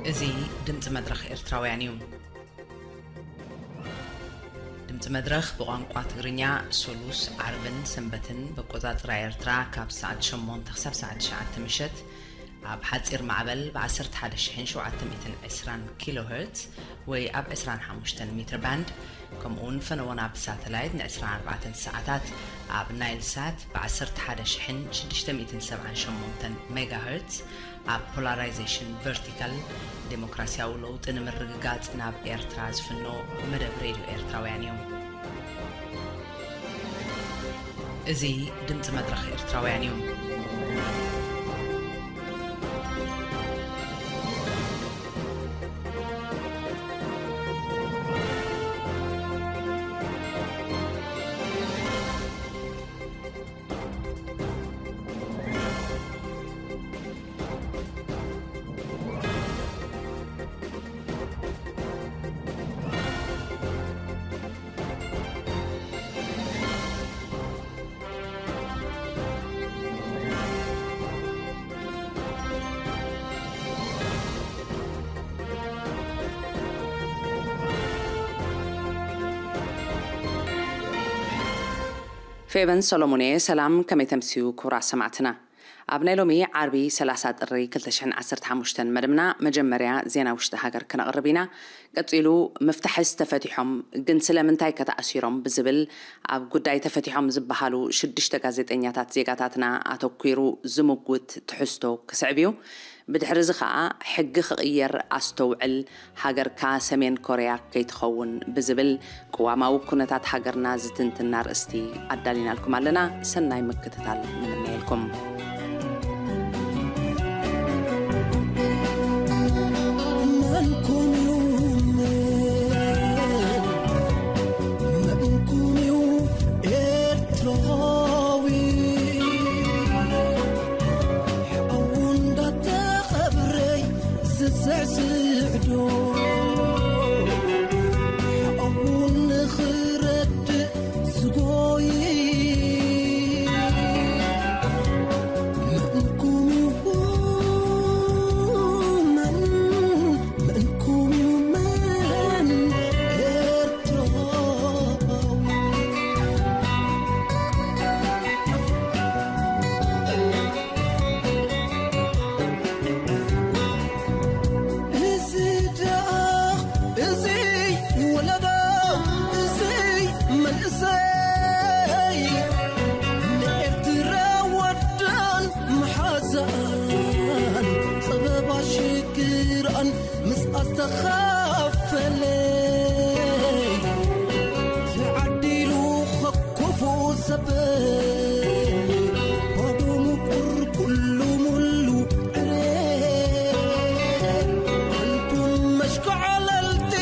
እዚ ድምፂ መድረኽ ኤርትራውያን እዩ። ድምፂ መድረኽ ብቋንቋ ትግርኛ ሶሉስ፣ ዓርብን ሰንበትን ብኣቆፃፅራ ኤርትራ ካብ ሰዓት ሸሞንተ ክሳብ ሰዓት ትሽዓተ ምሸት ኣብ ሓፂር ማዕበል ብ ዓሰርተ ሓደ ሺሕን ሸውዓተ ሚእትን ዕስራን ኪሎ ሄርትዝ ወይ ኣብ ዕስራን ሓሙሽተን ሜትር ባንድ፣ ከምኡ እውን ፈነወና ብሳተላይት ን ዕስራን ኣርባዕተን ሰዓታት ኣብ ናይል ሳት ብ ዓሰርተ ሓደ ሺሕን ሽዱሽተ ሚእትን ሰብዓን ሸሞንተን ሜጋ ሄርትዝ፣ ኣብ ፖላራይዜሽን ቨርቲካል ዴሞክራሲያዊ ለውጢ ንምርግጋጽ ናብ ኤርትራ ዝፍኖ መደብ ሬድዮ ኤርትራውያን እዩ። እዚ ድምጺ መድረኽ ኤርትራውያን እዩ። ፌቨን ሰሎሞን እየ። ሰላም፣ ከመይ ተምስዩ ክቡራት ሰማዕትና? ኣብ ናይ ሎሚ ዓርቢ ሰላሳ ጥሪ ክልተ ሽሕን ዓሰርተ ሓሙሽተን መደብና መጀመርያ ዜና ውሽጢ ሃገር ክነቕርብ ኢና። ቀጺሉ፣ ምፍታሕስ ተፈቲሖም ግን ስለምንታይ ከተኣሲሮም ብዝብል ኣብ ጉዳይ ተፈቲሖም ዝበሃሉ ሽዱሽተ ጋዜጠኛታት ዜጋታትና ኣተኲሩ ዝምጉት ትሕዝቶ ክስዕብ እዩ። ብድሕሪ እዚ ኸኣ ሕጊ ክቕየር ኣስተውዕል፣ ሃገርካ ሰሜን ኮርያ ከይትኸውን ብዝብል ቅዋማዊ ኩነታት ሃገርና ዝትንትን ኣርእስቲ ኣዳሊናልኩም ኣለና። ሰናይ ምክትታል ንምነየልኩም። መንኩም እዩ፣ መንኩም እዩ ኤርትራዊ፣ ሓው እንዳተቐብረ ዝስዕስዕ ዶ፣ ሓው ንኽረድእ ዝጎይ? መንኩም እዩ፣ መን፣ መንኩም እዩ፣ መን ኤርትራዊ? እዚ ደኣ፣ እዚ ወለዶ፣ እዚ መንእሰይ፣ ንኤርትራ ወዳን መሓዛን፣ ጸበባ ሽግራን ምስ ኣስተኻፈለ፣ ተዓዲሉ ክፉእ ዘበን፣ ባዶ ምቁር ኩሉ ሙሉ ዕረ። ኣንቱም መሽኮዓለልቲ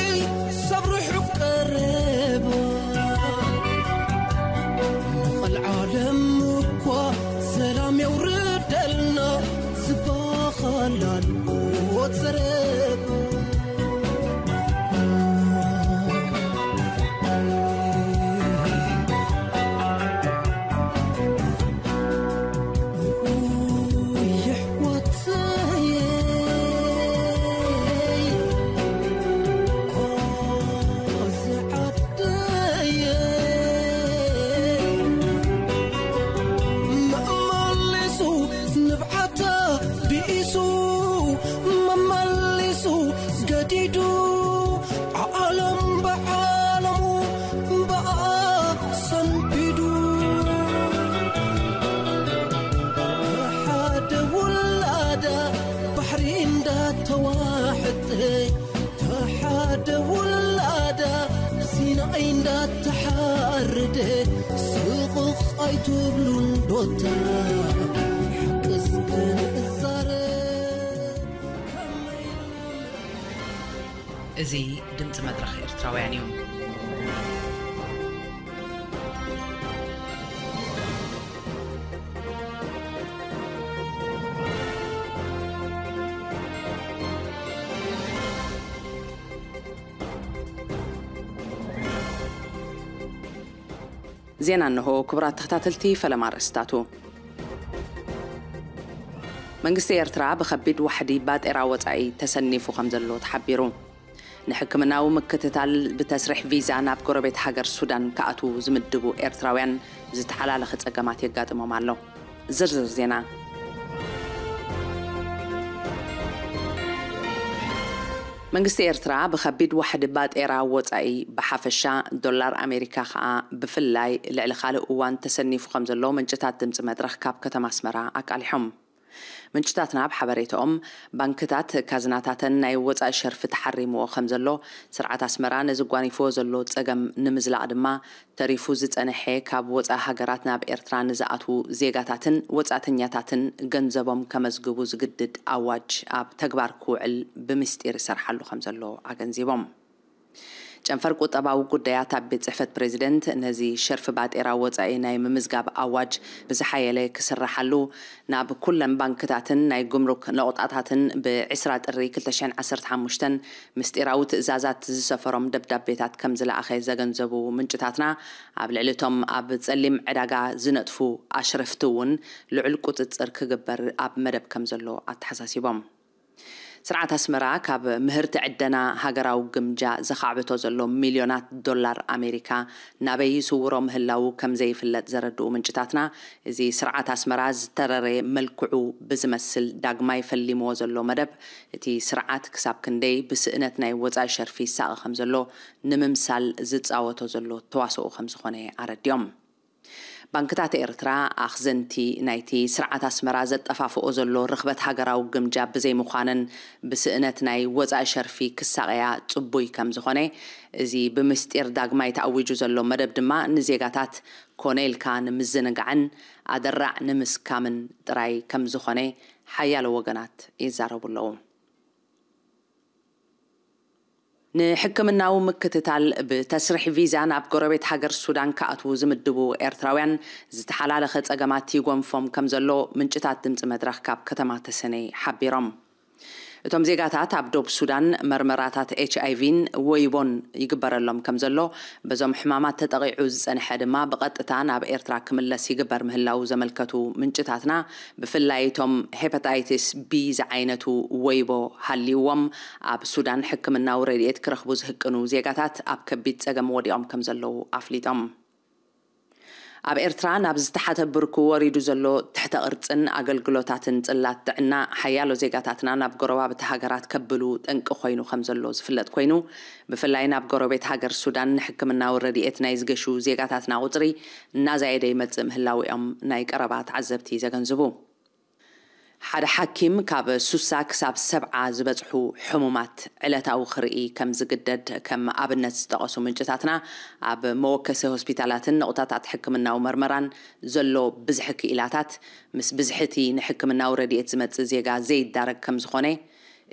ሰብ ርሑቕ ቀረባ፣ ንቐልዓለም እኳ ሰላም የውርደልና ዝበሃል ኣሎ ዘረባ። መመሊሱ ንብዓታ ብኢሱ፣ መመሊሱ ገዲዱ፣ ዓለም ብዓለሙ ብኣ ሰንቢዱ። ሓደ ውላዳ ባሕሪ እንዳተዋሕጠ፣ ሓደ ውላዳ ሲናይ እንዳተሓረደ፣ ስቕቕ ኣይትብሉን ዶታ ሓቂ እስከ ንዛረብ። እዚ ድምፂ መድረኽ ኤርትራውያን እዩ። ዜና እንሆ። ክቡራት ተኸታተልቲ፣ ፈለማ ኣርእስታቱ። መንግስቲ ኤርትራ ብኸቢድ ዋሕዲ ባጤራ ወጻኢ ተሰኒፉ ከም ዘሎ ተሓቢሩ። ንሕክምናዊ ምክትታል ብተስሪሕ ቪዛ ናብ ጎረቤት ሃገር ሱዳን ክኣትዉ ዝምድቡ ኤርትራውያን ዝተሓላለኸ ጸገማት የጋጥሞም ኣሎ። ዝርዝር ዜና። መንግስቲ ኤርትራ ብኸቢድ ዋሕዲ ባጤራ ወጻኢ ብሓፈሻ፣ ዶላር ኣሜሪካ ከኣ ብፍላይ ልዕሊ ካልእ እዋን ተሰኒፉ ከም ዘሎ ምንጭታት ድምጺ መድረኽ ካብ ከተማ ኣስመራ ኣቃሊሖም። ምንጭታትና ኣብ ሓበሬታኦም፣ ባንክታት ካዝናታተን ናይ ወጻኢ ሸርፊ ተሓሪምዎ ከም ዘሎ፣ ስርዓት ኣስመራ ነዚ ጓኒፍዎ ዘሎ ጸገም ንምዝላቕ ድማ፣ ተሪፉ ዝጸንሐ ካብ ወጻኢ ሃገራት ናብ ኤርትራ ንዝኣትዉ ዜጋታትን ወጻእተኛታትን ገንዘቦም ከመዝግቡ ዝግድድ ኣዋጅ ኣብ ተግባር ክውዕል ብምስጢር ይሰርሓሉ ከም ዘሎ ኣገንዚቦም። ጨንፈር ቁጠባዊ ጉዳያት ኣብ ቤት ጽሕፈት ፕሬዚደንት፣ ነዚ ሸርፊ ባጤራ ወጻኢ ናይ ምምዝጋብ ኣዋጅ ብዝሓየለ ክስራሓሉ፣ ናብ ኩለን ባንክታትን ናይ ጉምሩክ ነቑጣታትን ብ ዕስራ ጥሪ ክልተ ሽሕን ዓሰርተ ሓሙሽተን ምስጢራዊ ትእዛዛት ዝሰፈሮም ደብዳቤታት ከም ዝለኣኸ ዘገንዘቡ ምንጭታትና፣ ኣብ ልዕሊ እቶም ኣብ ጸሊም ዕዳጋ ዝነጥፉ ኣሽረፍቲ እውን ልዑል ቁጽጽር ክግበር ኣብ መደብ ከም ዘሎ ኣተሓሳሲቦም። ስርዓት ኣስመራ ካብ ምህርቲ ዕደና ሃገራዊ ግምጃ ዘኻዕብቶ ዘሎ ሚልዮናት ዶላር ኣሜሪካ ናበይ ይስውሮ ምህላዉ ከም ዘይፍለጥ ዘረድኡ ምንጭታትና፣ እዚ ስርዓት ኣስመራ ዝተረረ መልክዑ ብዝመስል ዳግማይ ፈሊምዎ ዘሎ መደብ፣ እቲ ስርዓት ክሳብ ክንደይ ብስእነት ናይ ወጻኢ ሸርፊ ይሳቐ ከም ዘሎ ንምምሳል ዝጻወቶ ዘሎ ተዋስኦ ከም ዝኾነ ኣረዲኦም። ባንክታት ኤርትራ ኣኽዘንቲ ናይቲ ስርዓት ኣስመራ ዘጠፋፍኦ ዘሎ ርኽበት ሃገራዊ ግምጃ ብዘይምዃነን ብስእነት ናይ ወጻኢ ሸርፊ ክሳቐያ ጽቡይ ከም ዝኾነ፣ እዚ ብምስጢር ዳግማይ ተኣዊጁ ዘሎ መደብ ድማ ንዜጋታት ኮነ ኢልካ ንምዝንጋዕን ኣደራዕ ንምስካምን ጥራይ ከም ዝኾነ ሓያሎ ወገናት ይዛረቡ ኣለዉ። ንሕክምናዊ ምክትታል ብተስሪሕ ቪዛ ናብ ጎረቤት ሃገር ሱዳን ክኣትዉ ዝምድቡ ኤርትራውያን ዝተሓላለኸ ጸገማት ይጎንፎም ከም ዘሎ ምንጭታት ድምጺ መድረኽ ካብ ከተማ ተሰነይ ሓቢሮም። እቶም ዜጋታት ኣብ ዶብ ሱዳን መርመራታት ኤች ኣይ ቪን ወይቦን ይግበረሎም ከም ዘሎ፣ በዞም ሕማማት ተጠቒዑ ዝጸንሐ ድማ ብቐጥታ ናብ ኤርትራ ክምለስ ይግበር ምህላዉ ዘመልከቱ ምንጭታትና፣ ብፍላይ እቶም ሄፓታይቲስ ቢ ዝዓይነቱ ወይቦ ሃልይዎም ኣብ ሱዳን ሕክምናዊ ረድኤት ክረኽቡ ዝህቅኑ ዜጋታት ኣብ ከቢድ ጸገም ወዲቖም ከም ዘለዉ ኣፍሊጦም። ኣብ ኤርትራ ናብ ዝተሓተ ብርኩ ወሪዱ ዘሎ ትሕተ ቅርጽን ኣገልግሎታትን ጽላት ጥዕና ሓያሎ ዜጋታትና ናብ ጎረባብቲ ሃገራት ከብሉ ጠንቂ ኮይኑ ከም ዘሎ ዝፍለጥ ኮይኑ፣ ብፍላይ ናብ ጎረቤት ሃገር ሱዳን ንሕክምናዊ ረድኤት ናይ ዝገሹ ዜጋታትና ቁጽሪ እናዛየደ ይመጽእ ምህላዊኦም ናይ ቀረባ ተዓዘብቲ ዘገንዝቡ። ሓደ ሓኪም ካብ ሱሳ ክሳብ ሰብዓ ዝበጽሑ ሕሙማት ዕለታዊ ክርኢ ከም ዝግደድ ከም ኣብነት ዝጠቐሱ ምንጭታትና፣ ኣብ መወከሲ ሆስፒታላትን ነቑጣታት ሕክምናዊ መርመራን ዘሎ ብዝሒ ክኢላታት፣ ምስ ብዝሒ እቲ ንሕክምናዊ ረድኤት ዝመጽእ ዜጋ ዘይዳረግ ከም ዝኾነ፣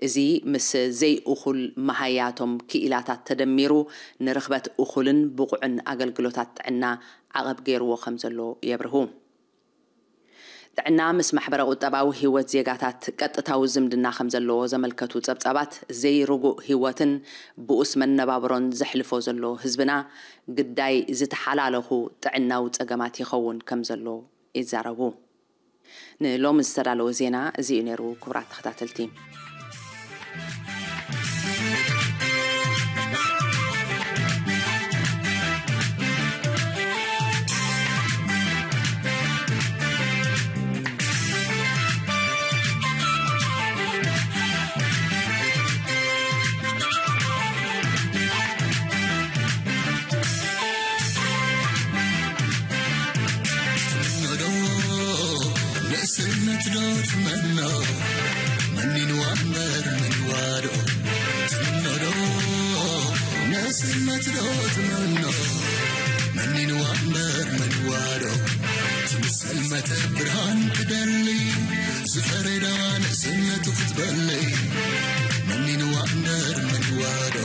እዚ ምስ ዘይእኹል መሃያቶም ክኢላታት ተደሚሩ፣ ንርኽበት እኹልን ብቑዕን ኣገልግሎታት ጥዕና ዓቐብ ገይርዎ ከም ዘሎ የብርሁ። ጥዕና ምስ ማሕበረ ቁጠባዊ ህይወት ዜጋታት ቀጥታዊ ዝምድና ከም ዘለዎ ዘመልከቱ ጸብጻባት፣ ዘይርጉእ ህይወትን ብኡስ መነባብሮን ዘሕልፎ ዘሎ ህዝብና፣ ግዳይ ዝተሓላለኹ ጥዕናዊ ጸገማት ይኸውን ከም ዘሎ ይዛረቡ። ንሎሚ ዝተዳለወ ዜና እዚ እዩ ነይሩ፣ ክቡራት ተኸታተልቲ። ንእስነት ዶ ትመኖ? መኒንዋ እምበር መንዋዶ? ትምኖ ዶ ንእስነት ዶ ትመኖ? መኒንዋ እምበር መንዋዶ? ትምሰል መተ ብርሃን ትደሊ፣ ዝፈረዳ ንእስነቱ ክትበሊ። መኒንዋ እምበር መንዋዶ?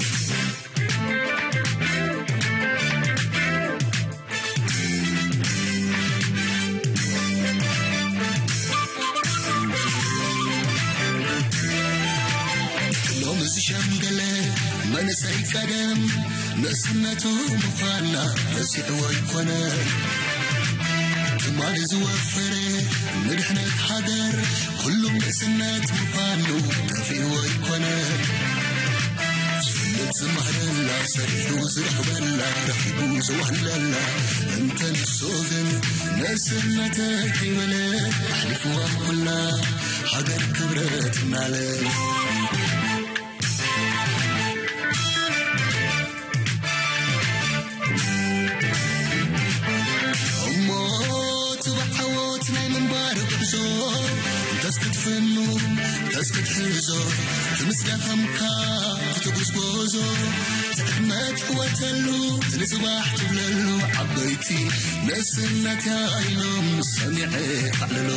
ሎሚ ዝሸምገለ መንእሰይ ቀደም ንእስነቱ ምዃና ረሲዕዎ ይኮነ። ትማ ዝወፈረ ንድሕነት ሃገር ኩሉም ንእስነት ምዃኑ ጠፊኡ ኣይኮነ። ስደት ዝማህረላ ሰሪሑ ዝረኽበላ ረኺቡ ዝዋህለላ እንተ ንሱ ግን ንእስነተ ከይበለ ኣሕሊፍዋ ኩላ ሃገር ክብረት እናለ። እሞ እቲ ብዓወት ናይ ምንባር ጉዕዞ እንተስ ክትፍኑ እንተስ ክትሕዞ እቲ ምስ ደኸምካ ትትጉዝጎዞ እቲ ዕድመ ትዕወተሉ እቲ ንጽባሕ ትብለሉ ዓበይቲ ንእስነት እያ ኢሎም ሰሚዐ ኣዕልሎ።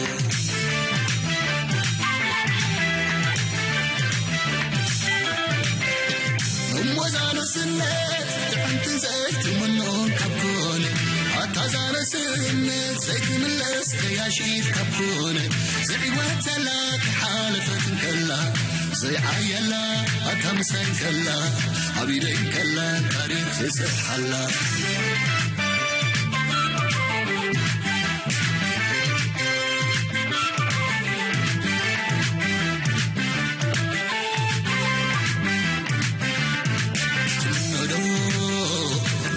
እሞ እዛ ንእስነት ጥዕምትን ዘይትምኖን ካብ ኮነ ኣታ እዛ ንእስነት ዘይትምለስ ገያሺት ካብ ኮነ ዘይዕወተላ ክሓለፈት እንከላ ዘይዓየላ ኣታ ምሳይ እንከላ ኣብ ኢደይ እንከላ ታሪኽ ዝሰርሓላ። ትምኖ ዶ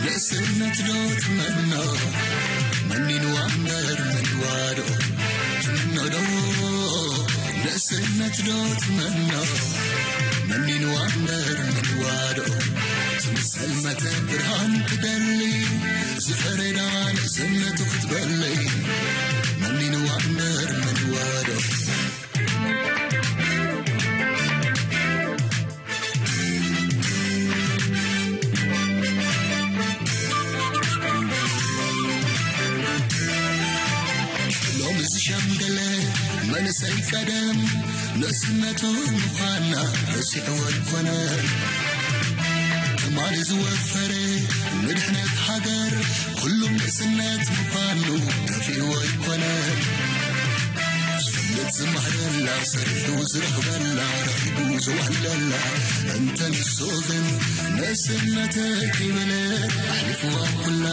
ንእስነት ዶ ትመኖ መኒንዋ እምበር መንዋ ዶ ትምኖ ዶ ንእስነት ዶ ትመኖ መኒንዋ እምበር መንዋ ዶ ትምሰል መተ ብርሃን ትደሊ ዝፈረዳ ንእስነቱ ክትበሊ መኒንዋ እምበር መንዋ ዶ ሎሚ ዝሸምገለ መንእሰይ ቀደም ንእስነቱ ምዃና ረሲዕዎ ኣይኮነ። ትማሊ ዝወፈረ ንድሕነት ሃገር ኩሉም ንእስነት ምዃኑ ጠፊእዎ ኣይኮነ። ስደት ዝማህረላ ሰሪሑ ዝረኽበላ ረኺቡ ዝዋህለላ እንተ ንሱ ግን ንእስነተይ ከይበለ ኣሕሊፍዋ ኩላ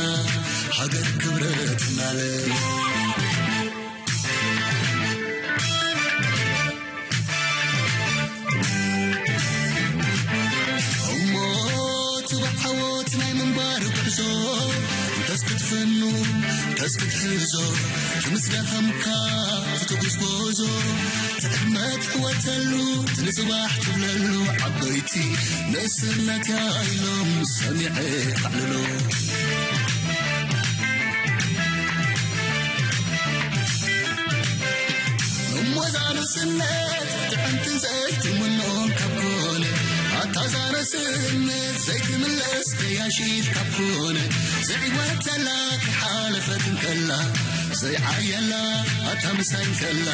ሃገር ክብረት እናለ። እሞ እቲ ብዓወት ናይ ምንባር ጉዕዞ እንተስ ክትፍኑ እንተስ ክትሕዞ እቲ ምስ ደኸምካ እቲ ትጉዝጎዞ እቲ ዕድመ ትዕወተሉ እቲ ንጽባሕ ትብለሉ ዓበይቲ ንእስነት እያ ኢሎም ሰሚዐ ኣዕልሎ። እሞ እዛ ንእስነት ጥዕምትን ዘይትምኖን ካብ ኮነ ኣታ እዛ ንእስነት ዘይትምለስ ገያሺት ካብ ኮነ ዘይዕወተላ ከይሓለፈት እንከላ ዘይዓየላ ኣታ ምሳይ እንከላ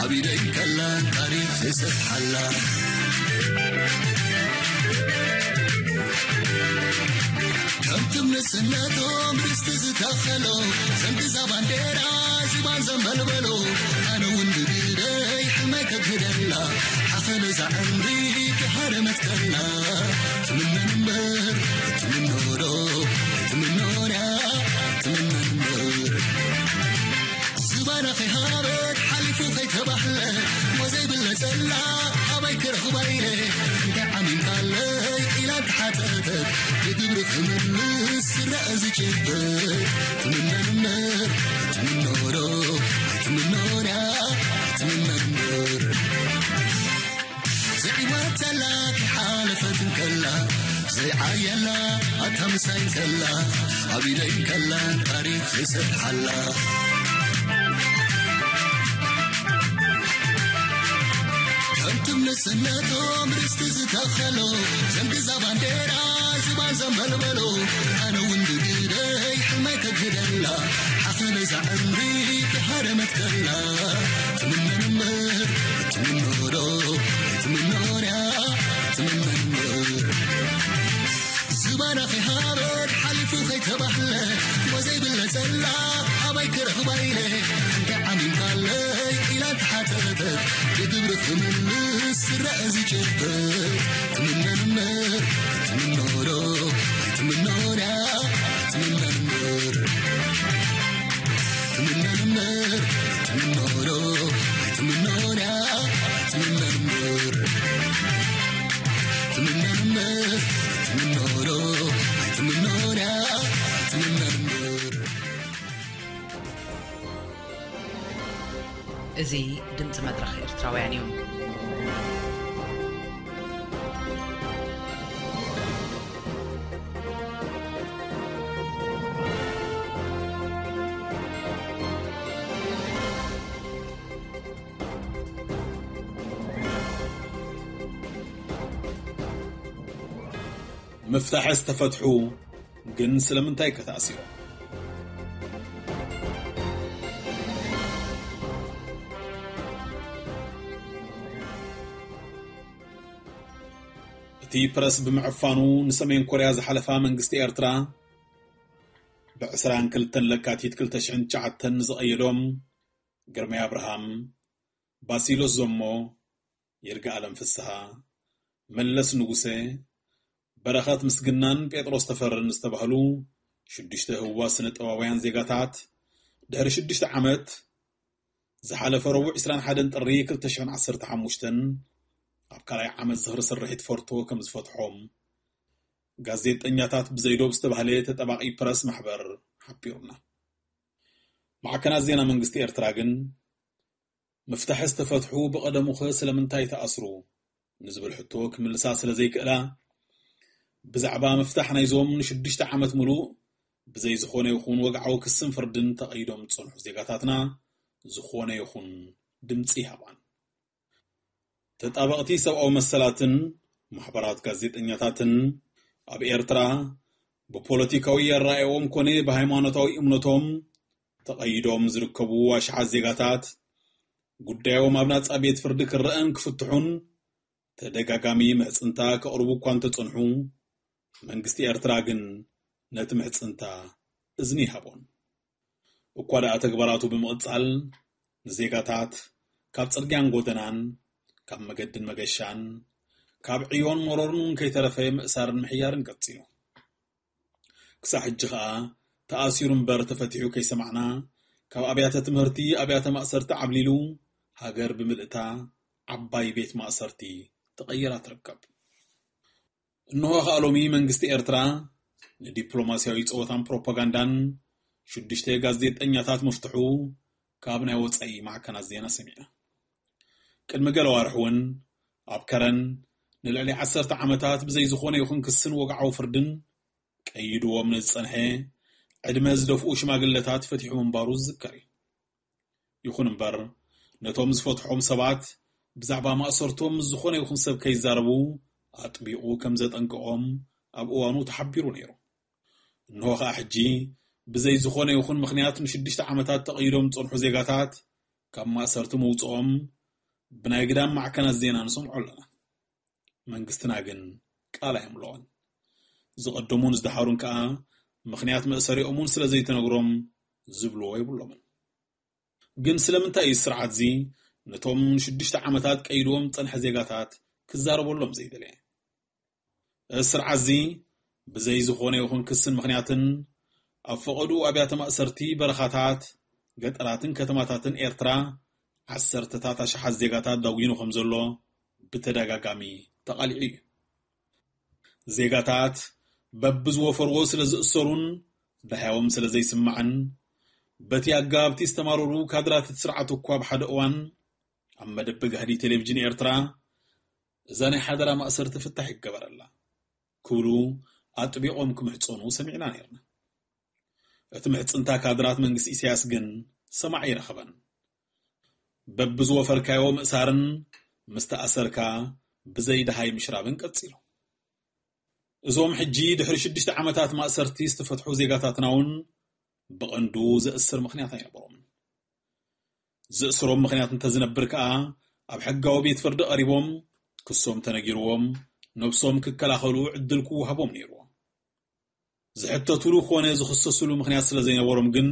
ኣብ ኢደይ እንከላ ታሪኽ ዝሰርሓላ። ከምቲ ንእስነቶም ርስቲ ዝተኸሎ ዘንግዛ ባንዴራ ዝባን ዘንበልበሎ ኣነ እውን ብግደይ ሕልመይ ከግህደላ ሓኸለ እዛ ዕምሪ ክሃረመት ከላ ትምነን እምበር ትምኖ ዶ ትምኖ ድያ ትምነን እምበር ዝባና ከይሃበት ሓሊፉ ከይተባህለ ወዘይብለ ጸላ ኣበይ ክረኽባ ኢለ እንታይ ዓሚምካለይ ኢላ ተሓተተት ብግብሪ ክምልስ ዝረአ ዝጭበጥ ትምነን እምበር ትምኖ ዶ ኣይትምኖ ድያ ኣይትምነን እምበር ዘይወተላ ከይሓለፈት እንከላ ዘይዓየላ ኣታ ምሳይ እንከላ ኣብ ኢደይ እንከላ ታሪኽ ዝሰርሓላ ከምቲ ንእስነቶም ርስቲ ዝተኸሎ ዘንግዛ ባንዴራ ዝባን ዘንበልበሎ ኣነ እውን ብግደይ ሕልመይ ከግህደላ ሓኸለ እዛ ዕምሪ ክሃረመት ከላ ትምነን እምበር ትምኖ ዶ ትምኖ ድያ ትምነን እምበር ዝባና ከይሃበት ሓሊፉ ከይተባህለ ወዘይብለ ጸላ ኣበይ ክረኽባ ኢለ እንታይ ዓሚምካለይ ኢላ ተሓተተት ብግብሪ ክምልስ ዝረአ ዝጭበጥ ትምነን እምበር ትምኖ ዶ ኣይትምኖ ድያ ኣይትምነን እምበር ትምነን እዚ ድምፂ መድረኽ ኤርትራውያን እዩ። ምፍታሕስ ተፈትሑ፣ ግን ስለምንታይ ከ ተኣሲሮም? እቲ ፕረስ ብምዕፋኑ፣ ንሰሜን ኮርያ ዝሓለፋ መንግስቲ ኤርትራ፣ ብ ዕስራን ክልተን ለካቲት ክልተ ሽሕን ትሽዓተን ዝቐየዶም ግርማይ ኣብርሃም፣ ባሲሎስ ዞሞ፣ ይርጋኣለም ፍስሃ፣ መለስ ንጉሰ፣ በረኸት ምስግናን ጴጥሮስ ተፈርን ዝተባህሉ ሽዱሽተ ህዋ ስነ ጥበባውያን ዜጋታት፣ ድሕሪ ሽዱሽተ ዓመት፣ ዝሓለፈ ረቡዕ ዕስራን ሓደን ጥሪ ክልተ ሽሕን ዓሰርተ ሓሙሽተን፣ ኣብ ካልኣይ ዓመት ዝኽሪ ስርሒት ፎርቶ ከም ዝፈትሖም፣ ጋዜጠኛታት ብዘይዶብ ዝተባህለ ተጠባቒ ፕረስ ማሕበር ሓቢሩና። ማዕከናት ዜና መንግስቲ ኤርትራ ግን፣ ምፍታሕስ ተፈትሑ፣ ብቐደሙኸ ስለምንታይ ተኣስሩ? ንዝብል ሕቶ ክምልሳ ስለ ዘይክእላ፣ ብዛዕባ ምፍታሕ ናይዞም ንሽዱሽተ ዓመት ምሉእ ብዘይ ዝኾነ ይኹን ወግዓዊ ክስን ፍርድን ተቐይዶም ዝጸንሑ ዜጋታትና ዝኾነ ይኹን ድምጺ ይሃባን። ተጣበቕቲ ሰብኣዊ መሰላትን ማሕበራት ጋዜጠኛታትን ኣብ ኤርትራ ብፖለቲካዊ ኣረኣእያኦም ኮነ ብሃይማኖታዊ እምነቶም ተቐይዶም ዝርከቡ ኣሽሓት ዜጋታት ጉዳዮም ኣብ ናጻ ቤት ፍርዲ ክረኣን ክፍትሑን ተደጋጋሚ ምሕጽንታ ከቕርቡ እኳ እንተጸንሑ፣ መንግስቲ ኤርትራ ግን ነቲ ምሕጽንታ እዝኒ ይሃቦን። እኳ ደኣ ተግባራቱ ብምቕጻል፣ ንዜጋታት ካብ ጽርግያን ጎደናን፣ ካብ መገድን መገሻን፣ ካብ ዕዮን መሮርን እውን ከይተረፈ ምእሳርን ምሕያርን ቀጺሉ። ክሳዕ ሕጂ ኸኣ ተኣሲሩ እምበር ተፈቲሑ ከይሰማዕና፣ ካብ ኣብያተ ትምህርቲ፣ ኣብያተ ማእሰርቲ ዓብሊሉ፣ ሃገር ብምልእታ ዓባይ ቤት ማእሰርቲ ተቐይራ ትርከብ። እንሆ ኸኣ ሎሚ መንግስቲ ኤርትራ ንዲፕሎማስያዊ ጸወታን ፕሮፓጋንዳን ሽዱሽተ ጋዜጠኛታት ምፍትሑ ካብ ናይ ወጻኢ ማዕከናት ዜና ሰሚዕና። ቅድሚ ገለ ኣዋርሕ እውን ኣብ ከረን ንልዕሊ ዓሰርተ ዓመታት ብዘይ ዝኾነ ይኹን ክስን ወግዓዊ ፍርድን ቀይድዎም ንዝጸንሐ ዕድመ ዝደፍኡ ሽማግለታት ፈቲሑ ምንባሩ ዝዝከር እዩ። ይኹን እምበር፣ ነቶም ዝፈትሖም ሰባት ብዛዕባ ማእሰርቶም ምስ ዝኾነ ይኹን ሰብ ከይዛረቡ ኣጥቢቑ ከም ዘጠንቀቖም ኣብ እዋኑ ተሓቢሩ ነይሩ። እንሆ ኸኣ ሕጂ ብዘይ ዝኾነ ይኹን ምኽንያት ንሽዱሽተ ዓመታት ተቐይዶም ዝጸንሑ ዜጋታት ካብ ማእሰርቲ ምውጽኦም ብናይ ግዳም ማዕከናት ዜና ንሰምዖ ኣለና። መንግስትና ግን ቃል ኣየምልኦን። ዝቐደሙን ዝደሓሩን ከኣ ምኽንያት መእሰሪኦም እውን ስለ ዘይተነግሮም ዝብልዎ የብሎምን። ግን ስለምንታይ እዩ ስርዓት እዚ ነቶም ሽዱሽተ ዓመታት ቀይድዎም ዝጸንሐ ዜጋታት ክዛረበሎም ዘይደለየ? እዚ ስርዓት እዚ ብዘይ ዝኾነ ይኹን ክስን ምኽንያትን ኣብ ፈቐድኡ ኣብያተ ማእሰርቲ፣ በረኻታት፣ ገጠራትን ከተማታትን ኤርትራ ዓሰርተታት ኣሽሓት ዜጋታት ዳጒኑ ከም ዘሎ ብተደጋጋሚ ተቓሊዑ እዩ። ዜጋታት በብዝወፈርዎ ስለ ዝእሰሩን ደሃዮም ስለ ዘይስማዕን፣ በቲ ኣጋባብቲ ዝተማረሩ ካድራት እቲ ስርዓት እኳ ኣብ ሓደ እዋን ኣብ መደብ ብጋህዲ ቴሌቪዥን ኤርትራ፣ "እዛ ናይ ሓደራ ማእሰርቲ ፍታሕ ይገበረላ" ክብሉ ኣጥቢቖም ክምሕጸኑ ሰሚዕና ነይርና። እቲ ምሕጽንታ ካድራት መንግስቲ ኢሳያስ ግን ሰማዒ ኣይረኸበን። በብዝወፈርካዮ ምእሳርን ምስ ተኣሰርካ ብዘይ ደሃይ ምሽራብን ቀጺሉ። እዞም ሕጂ ድሕሪ ሽዱሽተ ዓመታት ማእሰርቲ ዝተፈትሑ ዜጋታትና እውን ብቐንዱ ዘእስር ምኽንያት ኣይነበሮምን። ዘእስሮም ምኽንያት እንተዝነብር ከኣ ኣብ ሕጋዊ ቤት ፍርዲ ቀሪቦም ክሶም ተነጊርዎም ነብሶም ክከላኸሉ ዕድል ክወሃቦም ነይርዎ። ዝሕተቱሉ ኮነ ዝኽሰሱሉ ምኽንያት ስለ ዘይነበሮም ግን፣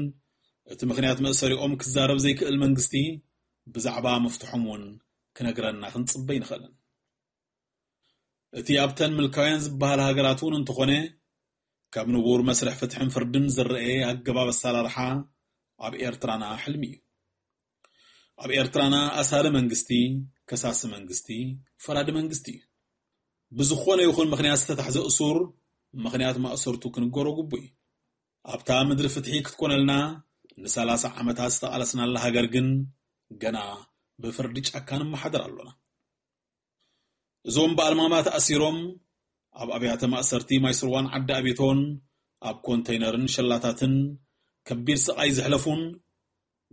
እቲ ምኽንያት መእሰሪኦም ክዛረብ ዘይክእል መንግስቲ፣ ብዛዕባ ምፍትሖም እውን ክነግረና ክንጽበ ኣይንኽእልን። እቲ ኣብተን ምልካውያን ዝበሃላ ሃገራት እውን እንተኾነ፣ ካብ ንቡር መስርሕ ፍትሕን ፍርድን ዝረኤ ኣገባብ ኣሰራርሓ ኣብ ኤርትራና ሕልሚ እዩ። ኣብ ኤርትራና ኣሳሪ መንግስቲ፣ ከሳሲ መንግስቲ፣ ፈራዲ መንግስቲ እዩ። ብዝኾነ ይኹን ምኽንያት ዝተታሕዘ እሱር፣ ምኽንያት ማእሰርቱ ክንገሮ ግቡእ እዩ። ኣብታ ምድሪ ፍትሒ ክትኮነልና ንሰላሳ ዓመታት ዝተቓለስናላ ሃገር ግን ገና ብፍርዲ ጫካ ንመሓደር ኣሎና። እዞም ብኣልማማ ተኣሲሮም ኣብ ኣብያተ ማእሰርቲ ማይስርዋን ዓዲ ኣቤቶን ኣብ ኮንተይነርን ሸላታትን ከቢድ ስቓይ ዘሕለፉን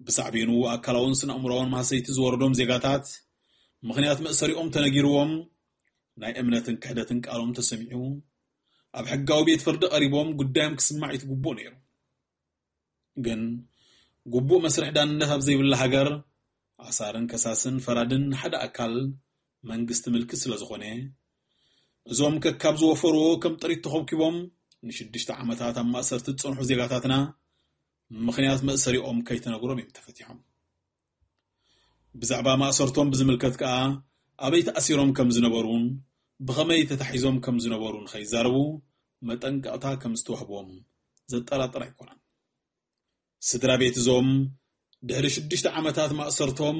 ብሳዕቤኑ ኣካላውን ስነ ኣእምሮኣውን ማህሰይቲ ዝወረዶም ዜጋታት ምኽንያት መእሰሪኦም ተነጊርዎም ናይ እምነትን ክሕደትን ቃሎም ተሰሚዑ ኣብ ሕጋዊ ቤት ፍርዲ ቀሪቦም ጉዳዮም ክስማዕ ይትግብኦ ነይሩ። ግን ግቡእ መስርሕ ዳንነት ኣብ ዘይብላ ሃገር ኣሳርን ከሳስን ፈራድን ሓደ ኣካል መንግስቲ ምልኪ ስለ ዝኾነ እዞም ከካብ ዝወፈርዎ ከም ጥሪት ተኾብኪቦም ንሽዱሽተ ዓመታት ኣብ ማእሰርቲ ዝጸንሑ ዜጋታትና ምኽንያት መእሰሪኦም ከይተነግሮም እዮም ተፈቲሖም። ብዛዕባ ማእሰርቶም ብዝምልከት ከኣ ኣበይ ተኣሲሮም ከም ዝነበሩን ብኸመይ ተታሒዞም ከም ዝነበሩን ከይዛረቡ መጠንቀቕታ ከም ዝተዋህቦም ዘጠራጥር ኣይኮነን። ስድራ ቤት እዞም ድሕሪ ሽዱሽተ ዓመታት ማእሰርቶም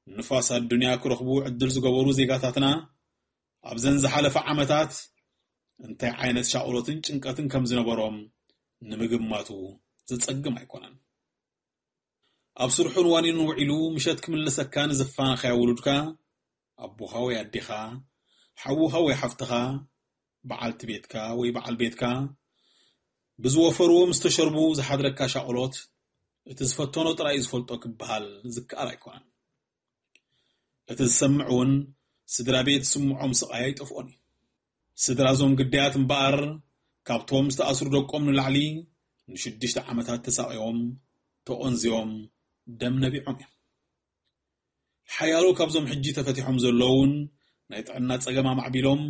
ንፋስ ኣዱንያ ክረኽቡ ዕድል ዝገበሩ ዜጋታትና ኣብዘን ዝሓለፈ ዓመታት እንታይ ዓይነት ሻቕሎትን ጭንቀትን ከም ዝነበሮም ንምግማቱ ዘጸግም ኣይኮነን። ኣብ ስርሑን ዋኒኑን ውዒሉ ምሸት ክምልሰካ ንዘፋነኻዮ ውሉድካ ኣቦኻ ወይ ኣዴኻ፣ ሓውኻ ወይ ሓፍትኻ፣ በዓልቲ ቤትካ ወይ በዓል ቤትካ ብዝወፈርዎ ምስ ተሸርቡ ዝሓድረካ ሻቕሎት እቲ ዝፈተኖ ጥራይ ዝፈልጦ ክበሃል ዝከኣል ኣይኮነን። እቲ ዝሰምዕ እውን ስድራ ቤት ዝስምዖም ስቓይ ኣይጠፍኦን እዩ። ስድራ እዞም ግዳያት እምበኣር ካብቶም ዝተኣስሩ ደቆም ንላዕሊ ንሽዱሽተ ዓመታት ተሳቒዮም፣ ተቖንዝዮም፣ ደም ነቢዖም እዮም። ሓያሎ ካብዞም ሕጂ ተፈቲሖም ዘለዉ እውን ናይ ጥዕና ጸገም ኣማዕቢሎም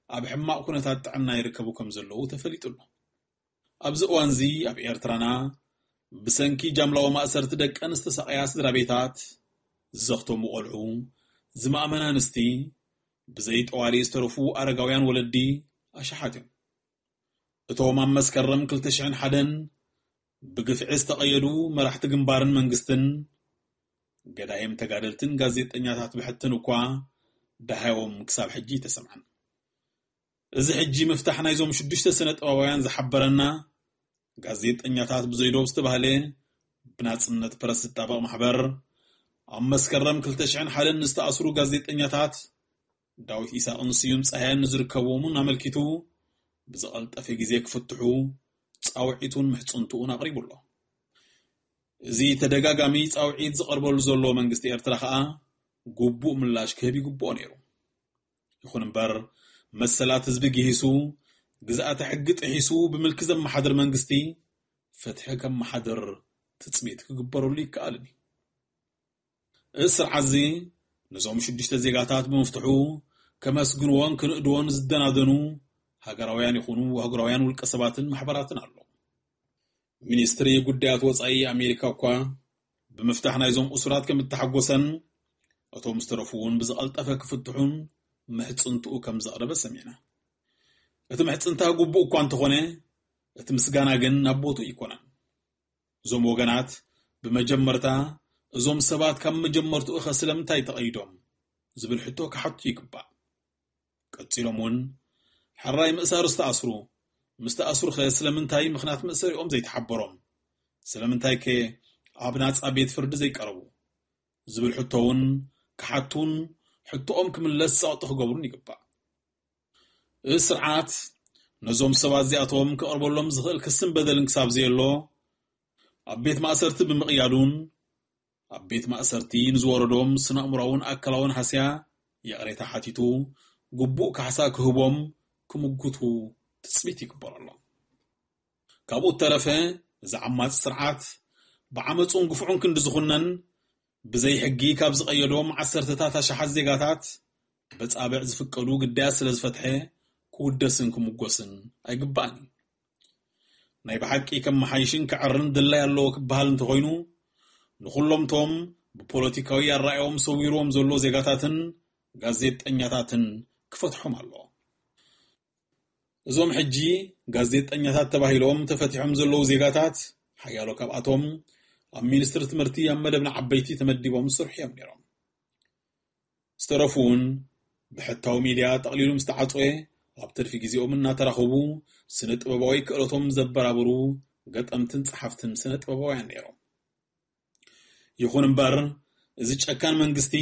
ኣብ ሕማቕ ኩነታት ጥዕና ይርከቡ ከም ዘለዉ ተፈሊጡ ኣሎ። ኣብዚ እዋንዚ ኣብ ኤርትራና ብሰንኪ ጃምላዊ ማእሰርቲ ደቀን ዝተሳቐያ ስድራ ቤታት፣ ዝዘኽተሙ ቆልዑ፣ ዝማእመና ኣንስቲ፣ ብዘይ ጠዋሊ ዝተረፉ ኣረጋውያን ወለዲ ኣሽሓት እዮም። እቶም ኣብ መስከረም ክልተ ሽሕን ሓደን ብግፍዒ ዝተቐየዱ መራሕቲ ግንባርን መንግስትን፣ ገዳይም ተጋደልትን ጋዜጠኛታት ብሕትን እኳ ደሃዮም ክሳብ ሕጂ ኣይተሰምዐን። እዚ ሕጂ ምፍታሕ ናይዞም ሽዱሽተ ስነ ጥበባውያን ዝሓበረና፣ ጋዜጠኛታት ብዘይ ዶብ ዝተባህለ ብናጽነት ፕረስ ዝጣበቕ ማሕበር፣ ኣብ መስከረም ክልተ ሽሕን ሓደን ንዝተኣስሩ ጋዜጠኛታት ዳዊት ኢሳቕን ስዩም ጸሃየን ንዝርከብዎምን ኣመልኪቱ ብዝቐልጠፈ ግዜ ክፍትሑ ጻውዒቱን ምሕጽንትኡን ኣቕሪቡ ኣሎ። እዚ ተደጋጋሚ ጻውዒት ዝቐርበሉ ዘሎ መንግስቲ ኤርትራ ከኣ ግቡእ ምላሽ ክህብ ይግብኦ ነይሩ። ይኹን እምበር መሰላት ህዝቢ ግሂሱ፣ ግዝኣተ ሕጊ ጥሒሱ ብምልኪ ዘመሓድር መንግስቲ ፍትሒ ከመሓድር ትጽቢት ክግበረሉ ይከኣልን እዩ። እዚ ስርዓት እዚ ነዞም ሽዱሽተ ዜጋታት ብምፍትሑ ከመስግንዎን ክንእድዎን ዝደናደኑ ሃገራውያን ይኹኑ ኣህጉራውያን ውልቀ ሰባትን ማሕበራትን ኣሎ። ሚኒስትሪ ጉዳያት ወጻኢ ኣሜሪካ እኳ ብምፍታሕ ናይዞም እሱራት ከም እተሓጎሰን እቶም ዝተረፉ እውን ብዝቐልጠፈ ክፍትሑን ምሕጽንትኡ ከም ዘቕረበ ሰሚዕና። እቲ ምሕጽንታ ግቡእ እኳ እንተኾነ እቲ ምስጋና ግን ናብ ቦትኡ ኣይኮነን። እዞም ወገናት ብመጀመርታ እዞም ሰባት ካብ መጀመርትኡ ኸ ስለምንታይ ተቐይዶም ዝብል ሕቶ ክሓቱ ይግባእ። ቀጺሎም እውን ሕራይ ምእሳር ዝተኣስሩ፣ ምስ ተኣስሩ ኸ ስለምንታይ ምኽንያት መእሰሪኦም ዘይተሓበሮም፣ ስለምንታይ ከ ኣብ ናጻ ቤት ፍርዲ ዘይቀረቡ ዝብል ሕቶ እውን ክሓቱን ሕቶኦም ክምለስ ጸቕጢ ክገብሩን ይግባእ። እዚ ስርዓት ነዞም ሰባት እዚኣቶም ክቐርበሎም ዝኽእል ክስን በደልን ክሳብ ዘየሎ ኣብ ቤት ማእሰርቲ ብምቕያዱን ኣብ ቤት ማእሰርቲ ንዝወረዶም ስነ ኣእምሮኣውን ኣካላውን ሃስያ ይቕሬታ ሓቲቱ ግቡእ ካሕሳ ክህቦም ክምጉቱ ትጽቢት ይግበረሎም። ካብኡ እተረፈ እዚ ዓማጺ ስርዓት ብዓመጹን ግፍዑን ክንዲ ዝኹነን ብዘይ ሕጊ ካብ ዝቐየዶም ዓሰርተታት ኣሽሓት ዜጋታት በጻብዕ ዝፍቀዱ ግዳያት ስለ ዝፈትሐ ክውደስን ክምጎስን ኣይግባእን እዩ። ናይ ብሓቂ ከመሓይሽን ክዕርን ድላይ ኣለዎ ክበሃል እንተኾይኑ ንኹሎምቶም ብፖለቲካዊ ኣረኣእያኦም ሰዊርዎም ዘሎ ዜጋታትን ጋዜጠኛታትን ክፈትሖም ኣለዎ። እዞም ሕጂ ጋዜጠኛታት ተባሂሎም ተፈቲሖም ዘለዉ ዜጋታት ሓያሎ ካብኣቶም ኣብ ሚኒስትሪ ትምህርቲ ኣብ መደብ ንዓበይቲ ተመዲቦም ዝሰርሑ እዮም ነይሮም። ዝተረፉ እውን ብሕታዊ ሚድያ ጠቕሊሉ ምስ ተዓጽወ፣ ኣብ ትርፊ ግዜኦም እናተራኸቡ ስነ ጥበባዊ ክእለቶም ዘበራብሩ ገጠምትን ጸሓፍትን ስነ ጥበባውያን ነይሮም። ይኹን እምበር፣ እዚ ጨካን መንግስቲ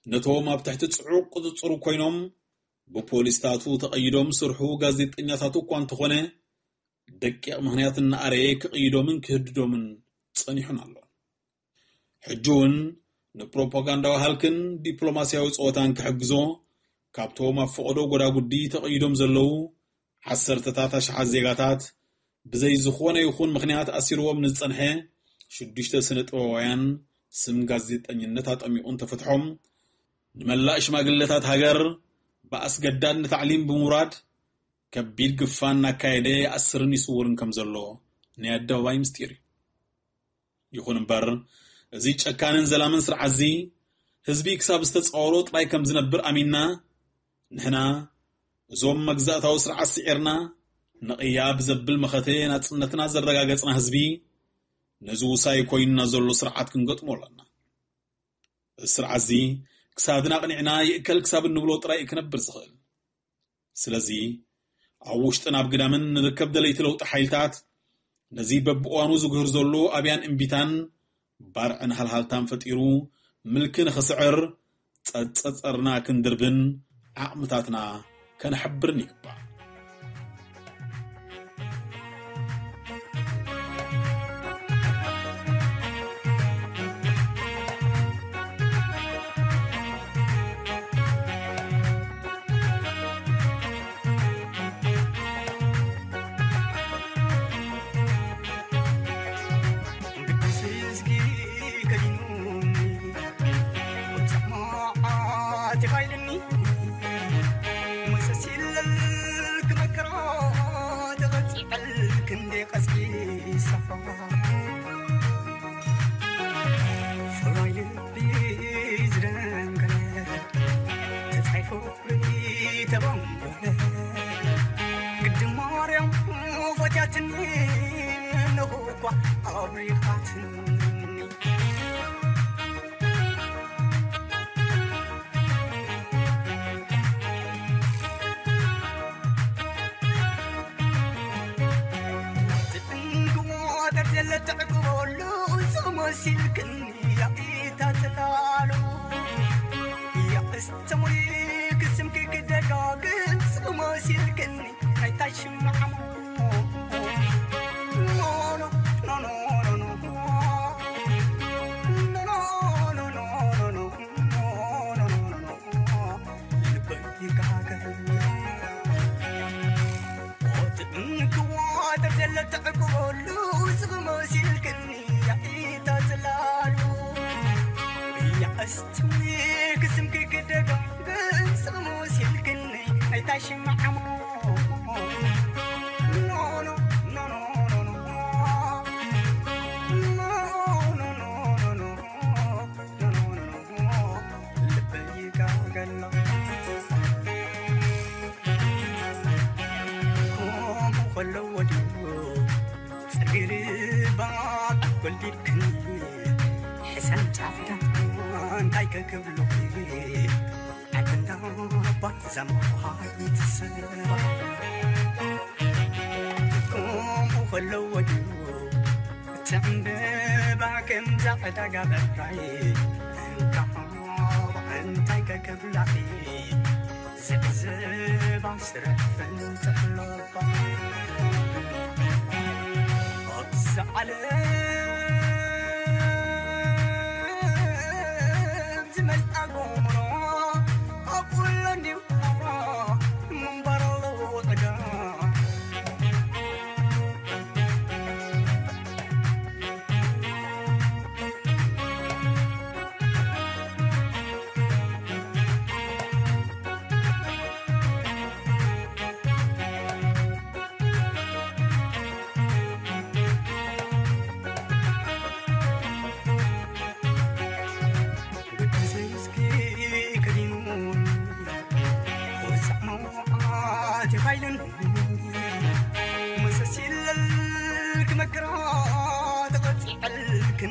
ነቶም ኣብ ትሕቲ ጽዑቕ ቁጽጽሩ ኮይኖም ብፖሊስታቱ ተቐይዶም ስርሑ ጋዜጠኛታቱ እኳ እንተኾነ፣ ደቂቕ ምኽንያት እናኣረየ ክቕይዶምን ክህድዶምን ጸኒሑን ኣሎ። ሕጂ እውን ንፕሮፓጋንዳዊ ሃልክን ዲፕሎማስያዊ ጸወታን ክሕግዞ፣ ካብቶም ኣብ ፈቐዶ ጎዳጉዲ ተቐይዶም ዘለዉ ዓሰርተታት ኣሽሓት ዜጋታት ብዘይ ዝኾነ ይኹን ምኽንያት ኣሲርዎም ንዝጸንሐ ሽዱሽተ ስነ ጥበባውያን ስም ጋዜጠኝነት ኣጠሚቑ እንተፈትሖም፣ ንመላእ ሽማግለታት ሃገር ብኣስገዳድ ንታዕሊም ብምውራድ ከቢድ ግፋ እናካየደ ይኣስርን ይስውርን ከም ዘሎ ናይ ኣደባባይ ምስጢር እዩ። ይኹን እምበር፣ እዚ ጨካንን ዘላምን ስርዓትዚ ህዝቢ ክሳብ ዝተጻወሮ ጥራይ ከም ዝነብር ኣሚንና፣ ንሕና እዞም መግዛእታዊ ስርዓት ስዒርና ንቕያ ብዘብል መኸተ ናጽነትና ዘረጋገጽና ህዝቢ፣ ነዚ ውሳይ ኮይንና ዘሎ ስርዓት ክንገጥሞ ኣለና። እዚ ስርዓትዚ ክሳድና ኣቕኒዕና ይእከል ክሳብ እንብሎ ጥራይ እዩ ክነብር ዝኽእል። ስለዚ ኣብ ውሽጥን ኣብ ግዳምን ንርከብ ደለይቲ ለውጢ ሓይልታት ነዚ በብእዋኑ ዝጉህር ዘሎ ኣብያን እምቢታን ባርዕን ሃልሃልታን ፈጢሩ ምልኪ ንኽስዕር ጸጸጸርና ክንድርብን ዓቕምታትና ከነሕብርን ይግባእ።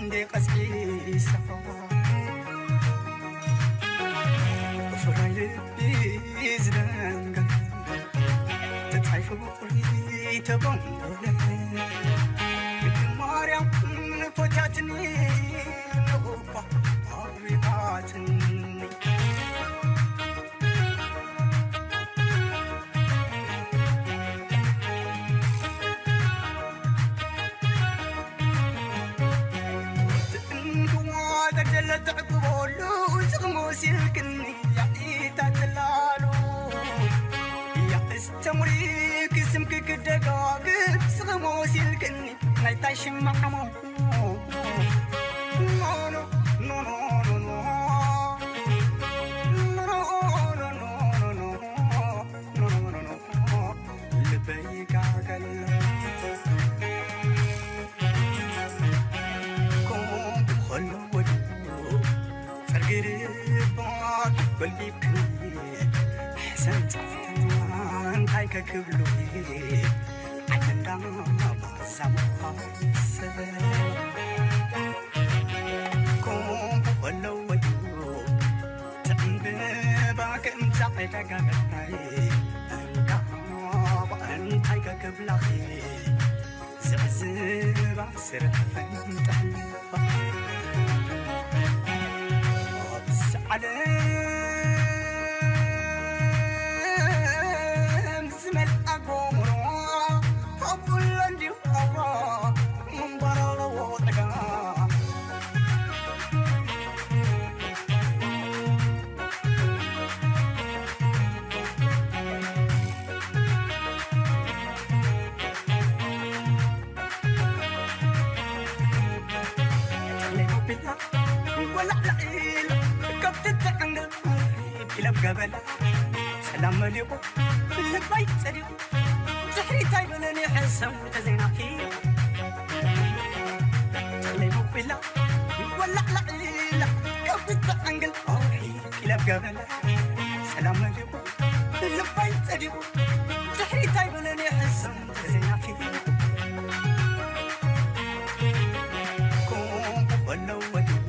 እንዴ ቀስቂሳ ብፍራይ ልቢ ዝደንገል ተጻይፉ ቁሪ ተጎንጎለ ማርያም ፈታትኒ ንኹባ ኣሪባትኒ ትእንግዋ ተደለ ትዕቅበሉ ዝቕሞ ሲልክኒ ያኢታ ትላሉ ያእስተምሪ ክስምኪ ክደጋግብ ዝቕሞ ሲልክኒ ናይታይ ሽማዕሞ ልበይ ይጋገል ኮንኩ ከሎ ወዲኡ ጸርግርባ በልቢብክኒ ሕሰን ጸፍታ እንታይ ከክብሉ ዓደንዳ ባዛሙኻ ሰብ ኮንኩ ከሎ ወዲኡ ትዕምብባ ከምዛ ዕዳጋ ምፍራይ እንታይ ከክብላኺ ዝዕዝባ ስርሕን ጠሕልባ ኣብዚ ዓለም ዝመልኣ ጎምሮ ኣብኡ ኣሎ እንዲሁ ኣውራ ምንባር ኣለዎ ጥጋ ቢላ ወላዕላ ኢላ ከብቲ ተዕንግል ኢለ ገበላ ሰላም መሊቑ ልባይ ጸዲቑ ድሕሪት ኣይበለን ይሕሰብ ተዘይናፊ ቢላ ወላዕላ ኢላ ከብቲ ተዕንግል ኢለ ገበላ ሰላም መሊቑ ልባይ ጸዲቑ ድሕሪት ኣይበለን ይሕሰብ ተዘይናፊ ኮንኩ ከሎ ወዲኡ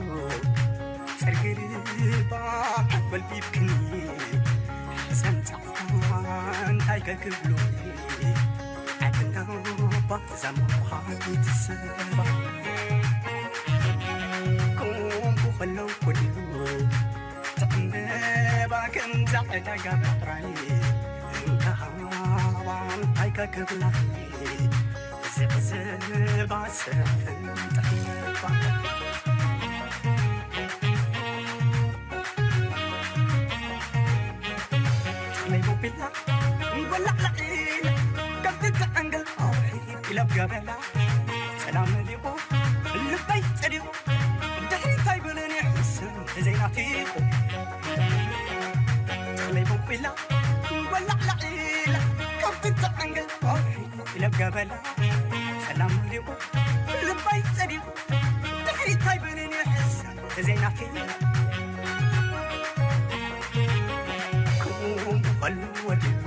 ጸርግርባ በልቢብክኒ ሰምጻ እንታይ ከክብሉ ኣትናባ ዛሙሃ ይትሰባ ኮንኩ ከሎ ወዲኡ ትዕምብባ ከምዛ ዕዳጋ ምጥራይ እንካሃባ እንታይ ከክብላ ዝዕዝባ ስርሕን ጠሕልባ ቢላ ወላዕላ ኢላ ከብቲ ተዕንግል ኢለ ገበላ ሰላም መሊቑ ልበይ ጸዲቑ ድሕሪት ኣይብልን ይሕስን ተዘይናፊቑ ተለይ ቦቂላ ወላዕላ ኢላ ከብቲ ተዕንግል ኢለ ገበላ ሰላም መሊቑ ልበይ ጸዲቑ ድሕሪት ኣይብልን ይሕስን ተዘይናፊቑ ክኡ ከሎ ወዲኡ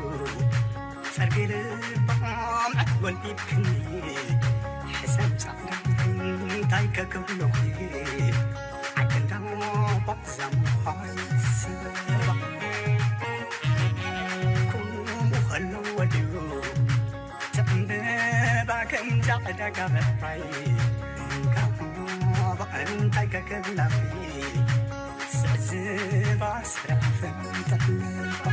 ጸርጊ ልባ መዕት ወልዲብክኒ ሕሰም ጻዕዳ እንታይ ከክብሎኺ ዓደንዳ ባዛ ምዃን ስባ ክኡ ከሎ ወዲኡ ትዕምብባ ከምዛ ዕዳጋ ምዕራይ እንካባ እንታይ ከክብላኺ ስዕስባ ስራሕ ፍንተኽልባ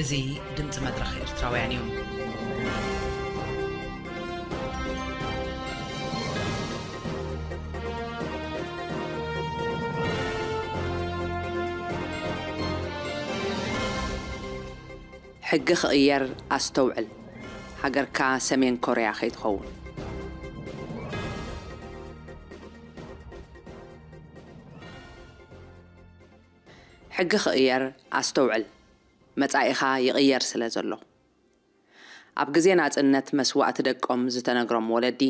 እዚ ድምፂ መድረኽ ኤርትራውያን እዩ። ሕጊ ክቕየር ኣስተውዕል፣ ሃገርካ ሰሜን ኮርያ ከይትኸውን። ሕጊ ክቕየር ኣስተውዕል፣ መጻኢኻ ይቕየር ስለ ዘሎ። ኣብ ግዜ ናጽነት መስዋእቲ ደቆም ዝተነግሮም ወለዲ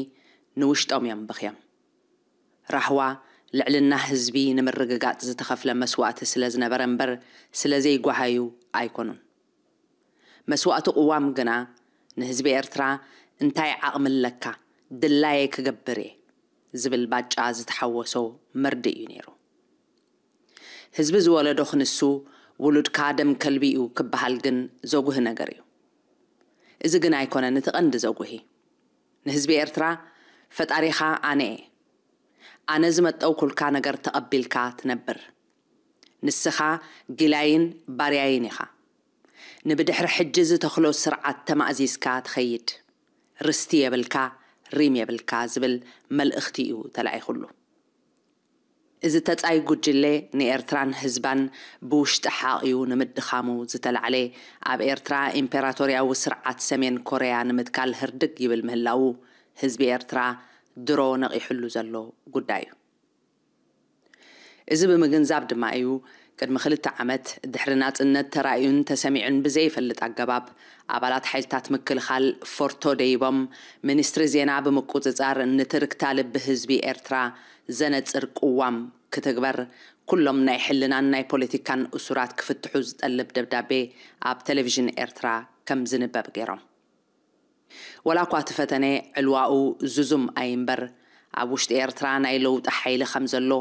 ንውሽጦም እዮም በኽዮም። ራህዋ ልዕልና ህዝቢ ንምርግጋጽ ዝተኸፍለ መስዋእቲ ስለ ዝነበረ እምበር ስለ ዘይጓሃዩ ኣይኮኑን። መስዋእቲ ቅዋም ግና ንህዝቢ ኤርትራ እንታይ ዓቕሚ ኣለካ፣ ድላየ ክገብር እየ ዝብል ባጫ ዝተሓወሶ መርድእ እዩ ነይሩ። ህዝቢ ዝወለዶ ክንሱ ውሉድካ ደም ከልቢ እዩ ክበሃል ግን ዘጉሂ ነገር እዩ። እዚ ግን ኣይኮነን እቲ ቀንዲ ዘጉሂ። ንህዝቢ ኤርትራ ፈጣሪኻ ኣነ እየ። ኣነ ዝመጠውኩልካ ነገር ተቐቢልካ ትነብር። ንስኻ ጊላይን ባርያይን ኢኻ። ንብድሕሪ ሕጂ ዝተኽሎ ስርዓት ተማእዚዝካ ትኸይድ። ርስቲ የብልካ፣ ሪም የብልካ ዝብል መልእኽቲ እዩ ተላኢኹሉ። እዚ ተጻይ ጉጅለ ንኤርትራን ህዝባን ብውሽጢ ሓቕዩ ንምድኻሙ ዝተላዕለ፣ ኣብ ኤርትራ ኢምፔራቶርያዊ ስርዓት ሰሜን ኮርያ ንምትካል ህርድግ ይብል ምህላዉ ህዝቢ ኤርትራ ድሮ ነቒሕሉ ዘሎ ጉዳይ እዩ። እዚ ብምግንዛብ ድማ እዩ ቅድሚ ክልተ ዓመት ድሕሪ ናጽነት ተራእዩን ተሰሚዑን ብዘይፈልጥ ኣገባብ ኣባላት ሓይልታት ምክልኻል ፎርቶ ደይቦም ሚኒስትሪ ዜና ብምቁጽጻር ንትርክታ ልቢ ህዝቢ ኤርትራ ዘነጽር ቅዋም ክትግበር ኩሎም ናይ ሕልናን ናይ ፖለቲካን እሱራት ክፍትሑ ዝጠልብ ደብዳቤ ኣብ ቴሌቪዥን ኤርትራ ከም ዝንበብ ገይሮም። ወላ እኳ እቲ ፈተነ ዕልዋኡ ዝዙም ኣይምበር ኣብ ውሽጢ ኤርትራ ናይ ለውጢ ሓይሊ ከም ዘሎ፣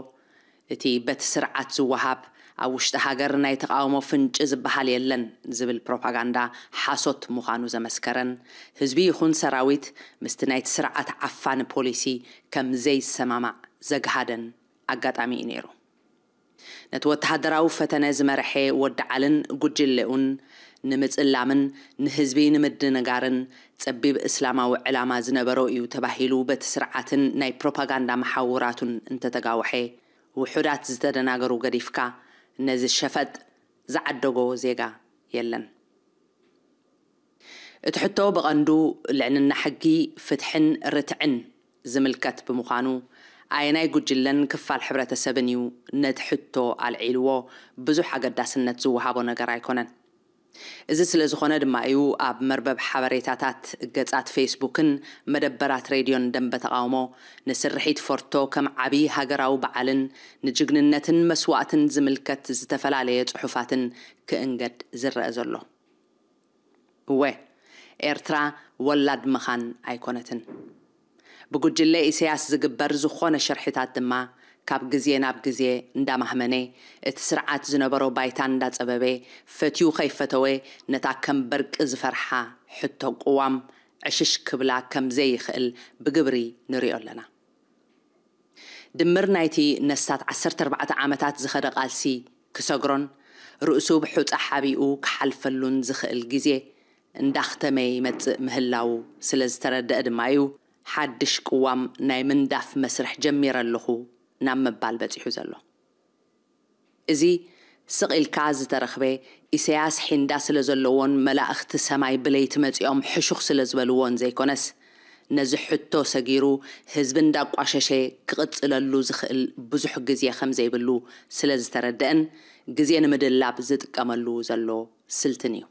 እቲ በቲ ስርዓት ዝወሃብ ኣብ ውሽጢ ሃገር ናይ ተቓውሞ ፍንጪ ዝበሃል የለን ዝብል ፕሮፓጋንዳ ሓሶት ምዃኑ ዘመስከረን፣ ህዝቢ ይኹን ሰራዊት ምስቲ ናይቲ ስርዓት ዓፋኒ ፖሊሲ ከም ዘይሰማማዕ ዘግሃደን ኣጋጣሚ እዩ ነይሩ። ነቲ ወተሃደራዊ ፈተነ ዝመርሐ ወዲ ዓልን ጉጅሌኡን ንምጽላምን ንህዝቢ ንምድንጋርን ጸቢብ እስላማዊ ዕላማ ዝነበሮ እዩ ተባሂሉ በቲ ስርዓትን ናይ ፕሮፓጋንዳ መሓውራቱን እንተተጋውሐ፣ ውሑዳት ዝተደናገሩ ገዲፍካ ነዚ ሸፈጥ ዝዓደጎ ዜጋ የለን። እቲ ሕቶ ብቐንዱ ልዕልና ሕጊ፣ ፍትሕን ርትዕን ዝምልከት ብምዃኑ፣ ኣየናይ ጉጅለን ክፋል ሕብረተሰብን እዩ ነቲ ሕቶ ኣልዒልዎ ብዙሕ ኣገዳስነት ዝወሃቦ ነገር ኣይኮነን። እዚ ስለ ዝኾነ ድማ እዩ ኣብ መርበብ ሓበሬታታት፣ ገጻት ፌስቡክን መደበራት ሬድዮን ደንበ ተቓውሞ ንስርሒት ፎርቶ ከም ዓቢ ሃገራዊ በዓልን ንጅግንነትን መስዋእትን ዝምልከት ዝተፈላለየ ጽሑፋትን ክእንገድ ዝረአ ዘሎ። እወ፣ ኤርትራ ወላድ መኻን ኣይኮነትን። ብጉጅለ ኢሳያስ ዝግበር ዝኾነ ሽርሒታት ድማ ካብ ግዜ ናብ ግዜ እንዳማህመነ፣ እቲ ስርዓት ዝነበሮ ባይታ እንዳጸበበ፣ ፈትዩ ከይፈተወ ነታ ከም በርቂ ዝፈርሓ ሕቶ ቅዋም ዕሽሽ ክብላ ከም ዘይኽእል ብግብሪ ንሪኦ ኣለና። ድምር ናይቲ ነስታት ዓሰርተ ኣርባዕተ ዓመታት ዝኸደ ቃልሲ ክሰግሮን ርእሱ ብሑጻ ሓቢኡ ክሓልፈሉን ዝኽእል ግዜ እንዳኽተመ ይመጽእ ምህላዉ ስለ ዝተረደአ ድማ እዩ ሓድሽ ቅዋም ናይ ምንዳፍ መስርሕ ጀሚረ ኣለኹ ናብ ምባል በጺሑ ዘሎ። እዚ ስቕ ኢልካ ዝተረኽበ ኢሳያስ ሒንዳ ስለ ዘለዎን መላእኽቲ ሰማይ ብለይቲ መጺኦም ሕሹኽ ስለ ዝበልዎን ዘይኮነስ፣ ነዚ ሕቶ ሰጊሩ ህዝቢ እንዳቋሸሸ ክቕጽለሉ ዝኽእል ብዙሕ ግዜ ከም ዘይብሉ ስለ ዝተረደአን ግዜ ንምድላብ ዝጥቀመሉ ዘሎ ስልትን እዩ።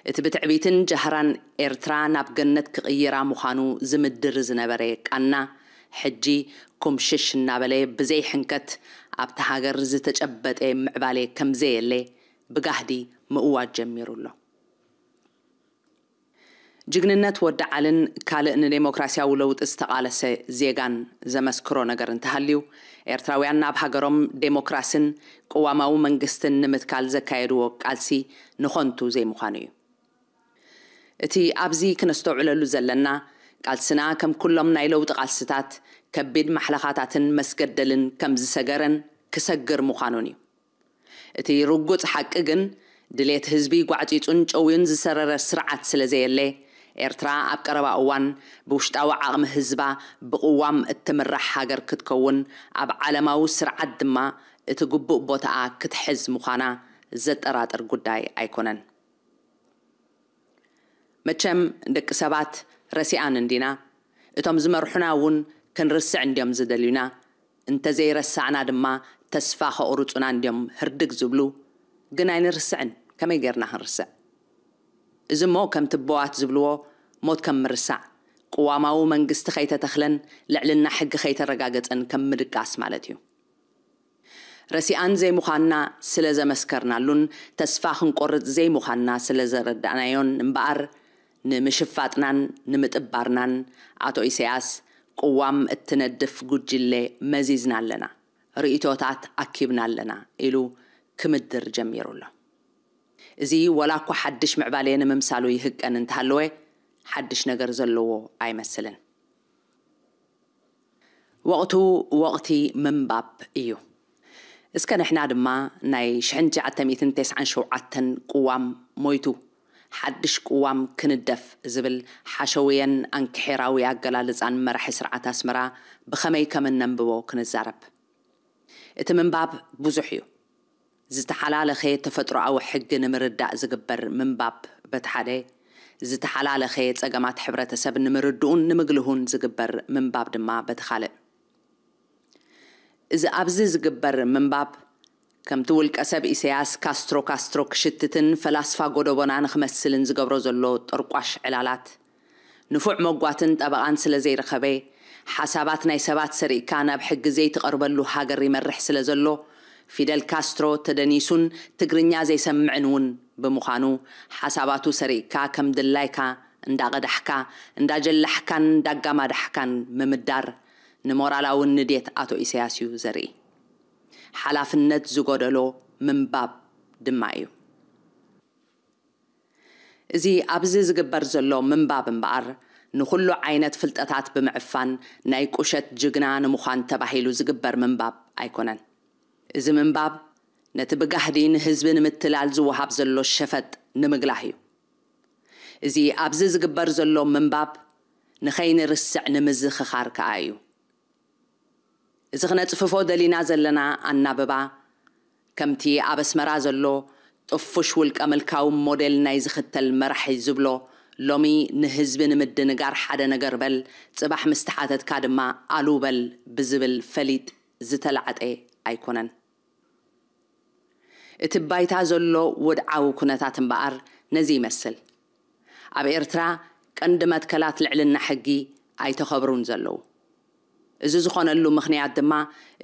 እቲ ብትዕቢትን ጃህራን ኤርትራ ናብ ገነት ክቕይራ ምዃኑ ዝምድር ዝነበረ ቃና፣ ሕጂ ኩምሽሽ እናበለ ብዘይ ሕንከት ኣብታ ሃገር ዝተጨበጠ ምዕባሌ ከም ዘየለ ብጋህዲ ምእዋጅ ጀሚሩ ኣሎ። ጅግንነት ወዲ ዓልን ካልእ ንዴሞክራሲያዊ ለውጢ ዝተቓለሰ ዜጋን ዘመስክሮ ነገር እንተሃልዩ፣ ኤርትራውያን ናብ ሃገሮም ዴሞክራስን ቅዋማዊ መንግስትን ንምትካል ዘካየድዎ ቃልሲ ንኾንቱ ዘይምዃኑ እዩ። እቲ ኣብዚ ክነስተውዕለሉ ዘለና፣ ቃልስና ከም ኩሎም ናይ ለውጢ ቃልስታት፣ ከቢድ ማሕለኻታትን መስገደልን ከም ዝሰገረን ክሰግር ምዃኑን እዩ። እቲ ርጉጽ ሓቂ ግን፣ ድሌት ህዝቢ ጓዕጺጹን ጨውዩን ዝሰረረ ስርዓት ስለ ዘየለ፣ ኤርትራ ኣብ ቀረባ እዋን ብውሽጣዊ ዓቕሚ ህዝባ ብቅዋም እትምራሕ ሃገር ክትከውን፣ ኣብ ዓለማዊ ስርዓት ድማ እቲ ግቡእ ቦታኣ ክትሕዝ ምዃና ዘጠራጥር ጉዳይ ኣይኮነን። መቸም ደቂ ሰባት ረሲኣን እንዲና፣ እቶም ዝመርሑና እውን ክንርስዕ እንድዮም ዝደልዩና፣ እንተዘይረሳዕና ድማ ተስፋ ከቑርጹና እንድዮም ህርድግ ዝብሉ፣ ግን ኣይንርስዕን፣ ከመይ ጌርና ክንርስዕ? እዚ እሞ ከምቲ ኣቦዋት ዝብልዎ ሞት ከም ምርሳዕ፣ ቅዋማዊ መንግስቲ ከይተተኽለን ልዕልና ሕጊ ከይተረጋገጸን ከም ምድቃስ ማለት እዩ። ረሲኣን ዘይምዃንና ስለ ዘመስከርናሉን ተስፋ ክንቆርጽ ዘይምዃንና ስለ ዘረዳእናዮን እምበኣር፣ ንምሽፋጥናን ንምጥባርናን ኣቶ ኢሳያስ ቅዋም እትነድፍ ጉጅለ መዚዝና ኣለና፣ ርእይቶታት ኣኪብና ኣለና ኢሉ ክምድር ጀሚሩ ኣሎ። እዚ ወላ እኳ ሓድሽ ምዕባለ ንምምሳሉ ይህቀን እንተሃለወ፣ ሓድሽ ነገር ዘለዎ ኣይመስልን። ወቕቱ ወቕቲ ምንባብ እዩ። እስከ ንሕና ድማ ናይ ሽሕን ትሽዓተ ሚእትን ተስዓን ሸውዓተን ቅዋም ሞይቱ፣ ሓድሽ ቅዋም ክንደፍ ዝብል ሓሸውየን ኣንክሒራዊ ኣገላልጻን መራሒ ስርዓት ኣስመራ ብኸመይ ከም እነንብቦ ክንዛረብ። እቲ ምንባብ ብዙሕ እዩ። ዝተሓላለኸ ተፈጥሮኣዊ ሕጊ ንምርዳእ ዝግበር ምንባብ በቲ ሓደ፣ ዝተሓላለኸ ጸገማት ሕብረተሰብ ንምርድኡን ንምግልሁን ዝግበር ምንባብ ድማ በቲ ካልእ። እዚ ኣብዚ ዝግበር ምንባብ፣ ከምቲ ውልቀ ሰብ ኢሳያስ ካስትሮ ካስትሮ ክሽትትን ፈላስፋ ጎደቦና ንኽመስልን ዝገብሮ ዘሎ ጠርቋሽ ዕላላት፣ ንፉዕ መጓትን ጠበቓን ስለ ዘይረኸበ፣ ሓሳባት ናይ ሰባት ሰሪቕካ ናብ ሕጊ ዘይትቐርበሉ ሃገር ይመርሕ ስለ ዘሎ፣ ፊደል ካስትሮ ተደኒሱን ትግርኛ ዘይሰምዕን እውን ብምዃኑ፣ ሓሳባቱ ሰሪቕካ ከም ድላይካ እንዳቐዳሕካ፣ እንዳጀላሕካን እንዳጋማዳሕካን ምምዳር፣ ንሞራላዊ ንዴት ኣቶ ኢሳያስ እዩ ዘርኢ። ሓላፍነት ዝጎደሎ ምንባብ ድማ እዩ። እዚ ኣብዚ ዝግበር ዘሎ ምንባብ እምበኣር፣ ንኹሉ ዓይነት ፍልጠታት ብምዕፋን ናይ ቁሸት ጅግና ንምዃን ተባሂሉ ዝግበር ምንባብ ኣይኮነን። እዚ ምንባብ ነቲ ብጋህዲ ንህዝቢ ንምትላል ዝወሃብ ዘሎ ሸፈጥ ንምግላህ እዩ። እዚ ኣብዚ ዝግበር ዘሎ ምንባብ ንኸይንርስዕ ንምዝኽኻር ከኣ እዩ። እዚ ክነጽፍፎ ደሊና ዘለና ኣናብባ፣ ከምቲ ኣብ ኣስመራ ዘሎ ጥፉሽ ውልቀ ምልካዊ ሞዴል ናይ ዝኽተል መራሒ ዝብሎ፣ ሎሚ ንህዝቢ ንምድንጋር ሓደ ነገር በል፣ ጽባሕ ምስ ተሓተትካ ድማ ኣሉ በል ብዝብል ፈሊጥ ዝተላዕጠ ኣይኮነን። እቲ ባይታ ዘሎ ወድዓዊ ኩነታት እምበኣር ነዚ ይመስል። ኣብ ኤርትራ ቀንዲ መትከላት ልዕልና ሕጊ ኣይተኸብሩን ዘለዉ። እዚ ዝኾነሉ ምኽንያት ድማ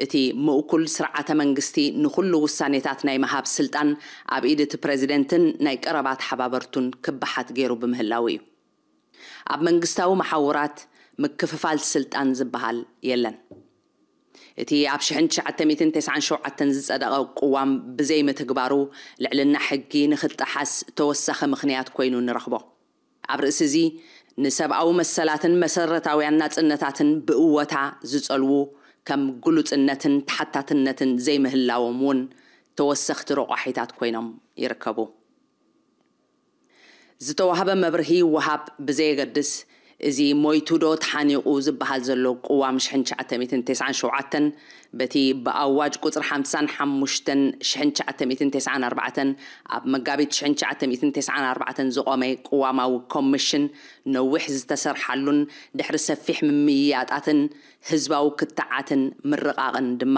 እቲ ምእኩል ስርዓተ መንግስቲ ንኹሉ ውሳኔታት ናይ ምሃብ ስልጣን ኣብ ኢድ እቲ ፕረዚደንትን ናይ ቀረባ ተሓባበርቱን ክበሓት ገይሩ ብምህላዉ እዩ። ኣብ መንግስታዊ መሓውራት ምክፍፋል ስልጣን ዝበሃል የለን። እቲ ኣብ ሽሕን ትሽዓተ ሚእትን ተስዓን ሸውዓተን ዝጸደቐ ቅዋም ብዘይምትግባሩ ልዕልና ሕጊ ንኽጠሓስ ተወሳኺ ምኽንያት ኮይኑ ንረኽቦ። ኣብ ርእሲ እዚ ንሰብኣዊ መሰላትን መሰረታውያን ናጽነታትን ብእወታ ዝጸልዉ ከም ግሉጽነትን ተሓታትነትን ዘይምህላዎም እውን ተወሰኽቲ ረቋሒታት ኮይኖም ይርከቡ። ዝተዋህበ መብርሂ ይወሃብ ብዘየገድስ፣ እዚ ሞይቱ ዶ ተሓኒቑ ዝበሃል ዘሎ ቅዋም ሽሕን ትሽዓተ ሚእትን ተስዓን ሸውዓተን በቲ ብኣዋጅ ቁጽሪ ሓምሳን ሓሙሽተን ሽሕን ትሽዓተ ሚእትን ተስዓን ኣርባዕተን ኣብ መጋቢት ሽሕን ትሽዓተ ሚእትን ተስዓን ኣርባዕተን ዝቖመ ቅዋማዊ ኮሚሽን ነዊሕ ዝተሰርሓሉን ድሕሪ ሰፊሕ ምምይያጣትን ህዝባዊ ክትዓትን ምርቓቕን ድማ